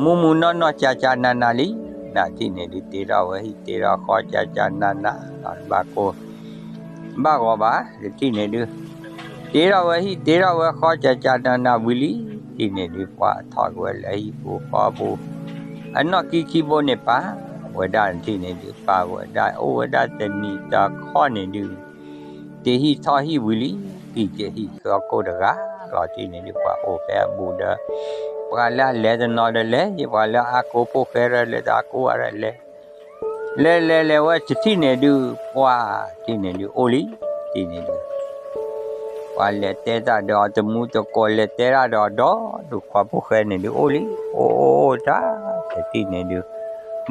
မူးမူးနီၢ်နီၢ် ကၠးကၠးနးနးလံ နတထံၣ်န့ၣ်ဒုး တ့ထီၣ်ဝဲဟံၣ် တ့ထီၣ်ဃီ ကၠးကၠးနးနး လီၤတဘၣ်ကိၢ် ဘၣ်ဂီၤဘၣ် တထံၣ်န့ၣ်ဒုး တ့ထီၣ်ဝဲဟံၣ် တ့ထီၣ်ဝဲဃီ ကၠးကၠးနးနးဝံၤလံ တထံၣ်န့ၣ်ဒုး ပှၤထီၣ်က့ၤဝဲလၢဟံၣ်ပူၤဃီပူၤ အနီၣ်ကံခံဘိန့ၣ်ပာ်ဝဲဒၣ်တထံၣ်န့ၣ်ဒုး ပာ်ဝဲဒၣ်အိၣ်ဝဲဒၣ်တနံၤတခီန့ၣ်ဒုး တဟံၣ်ထီၣ်ဟံၣ်ဝံၤလံ, ဟံၣ်ကဟံၣ်ဃီခိၣ်တဂၤလီၤတထံၣ်န့ၣ်ဒုး ပှၤအိၣ်ဖဲအဘူးဒီး ပှၤလၢအလဲၤတနီၤဒီးလဲၤ, ပှၤလၢအကိးဖိၣ်ဃဲဒီးလဲၤတကိးဝဲဒီးလဲၤ လဲၤလဲၤလဲၤဝဲတထံၣ်န့ၣ်ဒုး ပှၤတထံၣ်န့ၣ်ဒုးအိၣ်လံ, တထံၣ်န့ၣ်ဒုး ပှၤလဲၤတဲတၢ်ဒီးအီၤတမူတကိး လဲၤတဲတၢ်ဒီးအီၤဒီး ဒုးခွါဖိၣ်ဃဲန့ၣ်ဒုးအိၣ်လံ, အိၣ်အိၣ်အိၣ်တၢ် တထံၣ်န့ၣ်ဒုး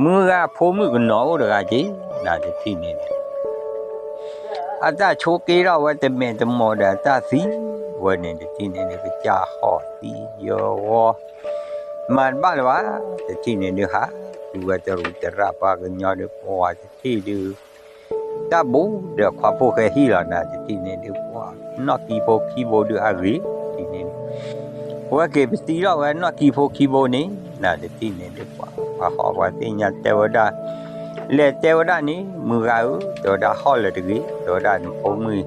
မုၢ်ဂၤဖိမုၣ်ကနီၤအိၣ်တဂၤက့ၤ နတထံၣ်န့ၣ်ဒုး အတၢ်ဆိးက့ထီၣ်ဝဲတမဲာ်တမီၢ်ဒီးအတၢ်သံဝဲန့ၣ် တထံၣ်န့ၣ်ဒုး ကစၢ်ဟီၣ်သံယဝီ မၤတဘၣ်လၢၤဘၣ်, တထံၣ်န့ၣ်ဒုးဟး ဃုဝဲတရူးတရၣ်ပှၤကညီဒုး ပှၤတထံၣ်ဒုး တၢ်ဘူးဒီးခွါဖိၣ်ဃဲဟံၣ်လီၤ နတထံၣ်န့ၣ်ဒုး ပှၤနီၣ်ကံဖိခံဘိဒုးအဂ့ၤ တထံၣ်န့ၣ်ဒုး ဝဲက့ၤပသံထီၣ်ဝဲနီၣ်ကံဖိခံဘိန့ၣ် နတထံၣ်န့ၣ်ဒုး ပှၤဟီၣ်ပှၤသ့ၣ်ညါတဲဝဲဒၣ် လဲၤတဲဝဲဒၣ်န့ၣ် မုၢ်ဂၤဧၢ တဲဝဲဒၣ်ဟီၣ်လၢၤတဂ့ၤ တဲဝဲဒၣ်နဖိမုၣ်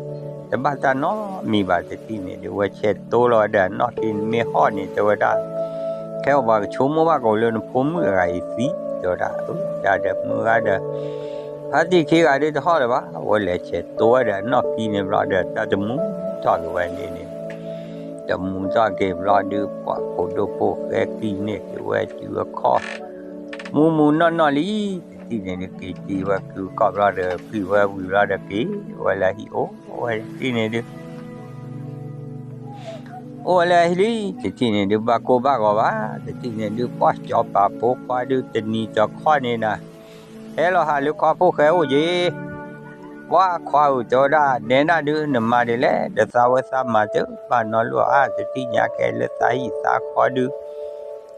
တဘၣ်တၢ်နီတမံၤဘၣ် တထံၣ်န့ၣ်ဒုး ဝဲဆဲးတိလီၤဝဲဒီးနီၣ်ကံ နမ့ၢ်ဟီၣ်န့ၣ် တဲဝဲဒၣ် ခဲအံၤပှၤကဆိကမိၣ်ဘၣ်ကအိၣ်လၢနဖိမုၣ်အဂၤအံၤသံ တဲဝဲဒၣ် အၢ ယၤဒီးမုၢ်ဂၤဒီး ဖါတံၢ်ခံဂၤဒုးတဟီၣ်လၢၤဘၣ် ဝဲလဲၤဆဲးတိဝဲဒီးနီၣ်ကံန့ၣ်ဘျီဒီး တၢ်တမူထီၣ်က့ၤဝဲန့ၣ်န့ၣ် တမူထီၣ်က့ၤဘျီဒုး ပှၤဖိဒိၣ်ဖိၣ်ဃဲကံၢ်န့ၢ်က့ၤဝဲစုအခီၣ် မူမူနီၢ်နီၢ်လံ တထံၣ်န့ၣ်ဒုး က့ၤတံၤဝဲစုအခီၣ်ဘျီဒီး ကံၢ်ဝဲဝံၤဘျီဒီး က့ၤဝဲလၢဟံၣ်အိၣ်ဝဲတထံၣ်န့ၣ်ဒုး အိၣ်ဝဲလၢဟံၣ်လံ တထံၣ်န့ၣ်ဒုး ဘၣ်ကိၢ်ဘၣ်ဂီၤဘၣ် တထံၣ်န့ၣ်ဒုး ပှၤစီၤပၤဖိခွါဒုး တနံၤတခီန့ၣ်နၤ ဟဲလီၤဟးလၢခွါဖိၣ်ဃဲအိၣ်က့ၤ ပှၤခွါဧၢ တဲဝဲဒၣ် နဲဒၣ်ဒုး နမၤဒ်လဲၣ် ဒီးသးဝဲသးမၤတဘၣ်နီတဘျီဧါ တထံၣ်ညါခဲလၢသးဟံၣ်သးဃီဒုး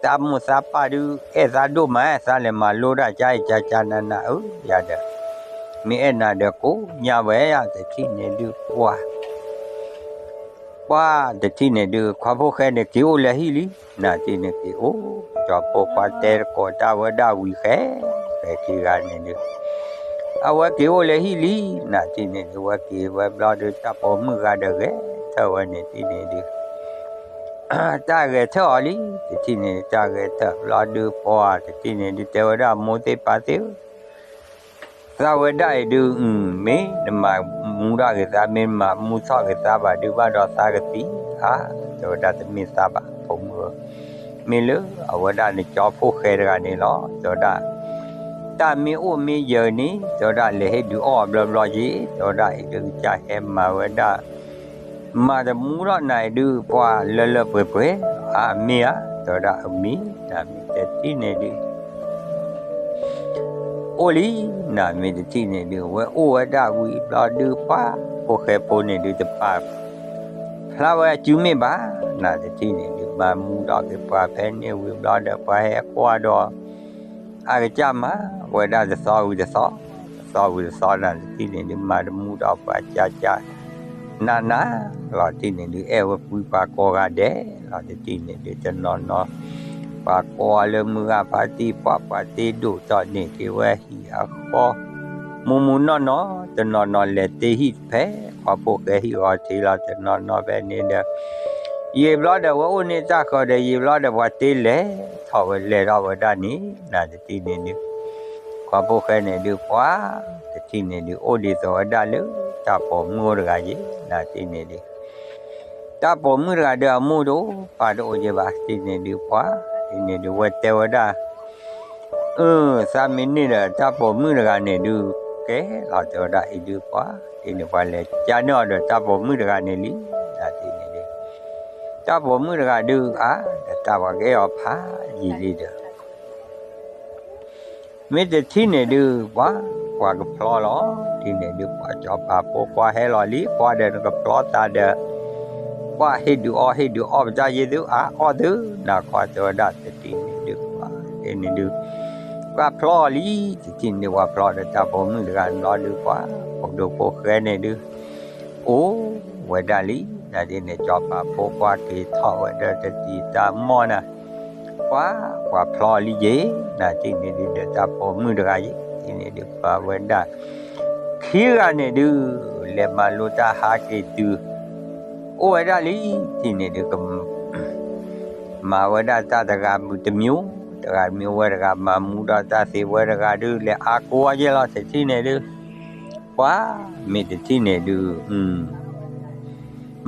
သးမိၢ်သးပၢ်ဒုး အဲၣ်သးဒိၣ်မး သးလဲၤမၤလိတၢ်ကါအံၤကၢ်ကၢ်နးနးဧၢ ယၤဒီး မ့ၢ်အဲၣ်နၤဒီးကိးညါဝဲယၤ တထံၣ်န့ၣ်ဒုး ပှၤ ပှၤတထံၣ်န့ၣ်ဒုး ခွါဖိၣ်ဃဲန့ၣ် က့ၤအိၣ်လၢဟံၣ်လံ နတထံၣ်န့ၣ်က့ၤအိၣ် စီၤဖိခွါတဲတကိးတၢ်ဝဲဒၣ်ဝံၤဃဲ ဃဲခံဂၤန့ၣ်ဒုး အဝဲက့ၤအိၣ်လၢဟံၣ်လံ နတထံၣ်န့ၣ်ဒုး ဝဲက့ၤဝဲဘျီဒုး တၢ်ပိာ်မုၣ်ဂၤဒီးဂဲၤထၢၣ်ဝဲန့ၣ် တထံၣ်န့ၣ်ဒုး တၢ်ဂဲၤထၢၣ်အီၤလံ တထံၣ်န့ၣ် တၢ်ဂဲၤထၢၣ်ဘျီဒုး ပှၤတထံၣ်န့ၣ်ဒုး တဲဝဲဒၣ်မိၢ်သ့ၣ်ပၢ်သ့ၣ်ဧၢ သးဝဲဒၣ်အံၤဒုး မ့ၢ်နမၤမူထီၣ်က့ၤသး မ့ၢ်နမၤမူထီၣ်က့ၤသးဘၣ်ဒုး ဘၣ်ဒီးသးကသံဧါ တဲဝဲဒၣ်တမ့ၢ်သးဘၣ် ဖိမုၣ်ဧၢ မ့ၢ်လၢအဝဲဒၣ်နကၠီဖိၣ်ဃဲတဂၤန့ၣ်လီၤ တဲဝဲဒၣ် တၢ်မ့ၢ်အိၣ်မ့ၢ်ယၢၤန့ၣ် တဲဝဲဒၣ်လဲၤဟ့ၣ်ဒုးအီၣ်ဘျီဘျီက့ၤ တဲဝဲဒၣ်အံၤဒုးကစၢ်ဟဲမၤဝဲဒၣ် မၤတမူထီၣ်နၤအံၤဒုး ပှၤလၢလၢပှဲၤပှဲၤ အါမ့ၢ်ဧါ တဲဝဲဒၣ်အမ့ၢ် နမ့ၢ်တထံၣ်န့ၣ်ဒုး အိၣ်လံ နမ့ၢ်တထံၣ်န့ၣ်ဒုး ဝဲအိၣ်ဝဲဒၣ်ဝံၤဘျီဒုး ပှၤဖိၣ်ဃဲဖိန့ၣ်ဒုးတပာ် ဖျါဝဲအစုမ့ၢ်ဘၣ် နတထံၣ်န့ၣ်ဒုး မၤမူထီၣ်က့ၤပှၤဖဲန့ၣ်ဝံၤဘျီဒီး ပှၤဟဲကွၢ်ဒီး အကစၢ်မၤဝဲဒၣ်တသီဝံၤတသီ, တသီဝံၤတသီ နတထံၣ်န့ၣ်ဒုး မၤတမူထီၣ်ပှၤကၢ်ကၢ် နးနး လီၤတထံၣ်န့ၣ်ဒုး အဲၣ်ဝဲကွံပှၤကိးဂၤဒဲး လီၤတထံၣ်န့ၣ်ဒုး တနီၤနီၤ ပှၤကိးလၢမုၢ်ဂၢ်ဖါတံၢ် ပှၤပှၤတ့ဒိၣ်ထီၣ်န့ၢ်က့ၤဝဲဟံၣ်အဃီ မူမူနီၢ်နီၢ် တနီၤနီၤလဲၤတ့ဟံၣ်ဖဲ ခွါဖိၣ်ဃဲဟံၣ်ဂီၤထံးလီၤ တနီၤနီၤဖဲန့ၣ်ဒီး ယံာ်ဘျီဒီး ဝဲအိၣ်န့ၢ်တၢ်ဃၢၤဒီး ယံာ်ဘျီဒီး ပှၤတ့လဲၤထီၣ်ဝဲလဲၤထီၣ်ဝဲဒၣ်န့ၣ် နတထံၣ်န့ၣ်ဒုး ခွါဖိၣ်ဃဲန့ၣ်ဒုး ပှၤတထံၣ်န့ၣ်ဒုး အိၣ်ဒ်သိးဝဲဒၣ်လၢ တၢ်ပိာ်မုၣ်အိၣ်တဂၤယ့ၣ် နတထံၣ်န့ၣ်ဒုး တၢ်ပိာ်မုၣ်တဂၤဒီးအမိၢ်တအိၣ်ပၢ်တအိၣ်က့ဘၣ် တထံၣ်န့ၣ်ဒုး ပှၤတထံၣ်န့ၣ်ဒုး ဝဲတဲဝဲဒၣ် အၢ သးမ့ၢ်န့ၢ်ဒီးတၢ်ပိာ်မုၣ်တဂၤန့ၣ်ဒုး ကဲလီၤတဲဝဲဒၣ်အံၤဒုး ပှၤတထံၣ်န့ၣ် ပှၤလဲၤကၢ်န့ၢ်အီၤဒီးတၢ်ပိာ်မုၣ်တဂၤန့ၣ်လံ နတထံၣ်န့ၣ်ဒုး တၢ်ပိာ်မုၣ်တဂၤဒုး အါ ဒီးတၢ်ပှၤကအဲၣ်အီၤဖးယံာ်လံဒီး မ့ၢ်တထံၣ်န့ၣ်ဒုး ပှၤ ပှၤကဖျီလီၤ တထံၣ်န့ၣ်ဒုး ပှၤစီၤပၤဖိခွါဟဲလီၤလံ ပှၤဒီးနကဖျီသးဒီး ပှၤဟ့ၣ်ဒုးအီၣ် ဟ့ၣ်ဒုးအီၣ်ပတၢ်ယ့ၢ်သု အါ အီၣ်သု နခွါတဲဝဲဒၣ် တထံၣ်န့ၣ်ဒုး ပှၤ တထံၣ်န့ၣ်ဒုး ပှၤဖျီလံ တထံၣ်န့ၣ်ဒုး ပှၤဖျီဒီးတၢ်ပိာ်မုၣ်တဂၤန့ၣ်လီၤဒုး ပှၤ ဖိဒိၣ်ဖိၣ်ဃဲန့ၣ်ဒုး အိၣ်ဝဲဒၣ်လံ နတထံၣ်န့ၣ် စီၤပၤဖိခွါက့ၤထီၣ်ဝဲဒီးတၢ်တံၤတၢ်မီၢ်နၤ ပှၤ ပှၤဖျီလံယ့ၣ် နတထံၣ်န့ၣ်ဒုး ဒီးတၢ်ပိာ်မုၣ်တဂၤယ့ၣ် တထံၣ်န့ၣ်ဒုး ပှၤဝဲဒၣ် ခံဂၤန့ၣ်ဒုး လဲၤမၤလိတၢ်ဟးက့ၤတုၤ အိၣ်ဝဲဒၣ်လံ တထံၣ်န့ၣ်ဒုး က မၤဝဲဒၣ်တၢ်တဂၤမုၢ်တမံၤ တဂၤမ့ၢ်ဝဲတဂၤမၤမူဒီးတၢ်သ့ဝဲတဂၤဒုး လဲၤအါကိးအီၤက့လီၤ တထံၣ်န့ၣ်ဒုး, ပှၤမ့ၢ်တထံၣ်န့ၣ်ဒုး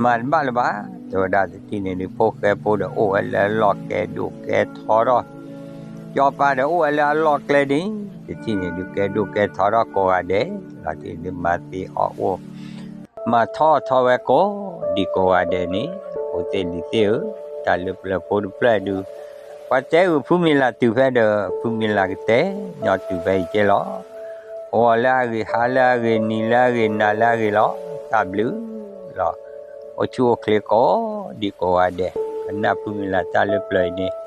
မၤတဘၣ်လၢၤဘၣ်, တဲဝဲဒၣ်တထံၣ်န့ၣ်ဒုး ဖိၣ်ဃဲဖိဒီးအိၣ်ဝဲလၢအလီၢ်ကဲဒိၣ်ကဲထီဒီး, စီၤပၤဒီးအိၣ်ဝဲလၢအလီၢ်ကျဲဒ်, တထံၣ်န့ၣ်ဒုးကဲဒိၣ်ကဲထီဒီးကိးဂၤဒဲး, လီၤတံၢ်ဒုးမၤသ့အီၣ်အိၣ် မၤထီၣ်ထီဝဲကိးဒံးကိးဂၤဒဲးန့ၣ်, ဖိသ့ၣ်လံၤသ့ၣ်ဧၢ, တၢ်လၢပျၢၤဖိတဖျၢၣ်ဒုး, ပှၤတဲအုးဖုမံၤလၢ်တုၤဖဲဒီး ဖုမံၤလၢ်ကတဲညီတုၤဖဲအံၤက့လီၤ. ဂီၤလၢအဂ့ၤ ဟါလၢအဂ့ၤ နံၤလၢအဂ့ၤ နၤလၢအဂ့ၤလီၤ. တၢ်ဘျုးလီၤ. အိၣ်ဆူၣ်အိၣ်ချ့ကိးဒံးကိးဂၤဒဲး, ကနၣ်ဖုမံၤလၢ်တၢ်လၢပျၢၤအံၤန့ၣ်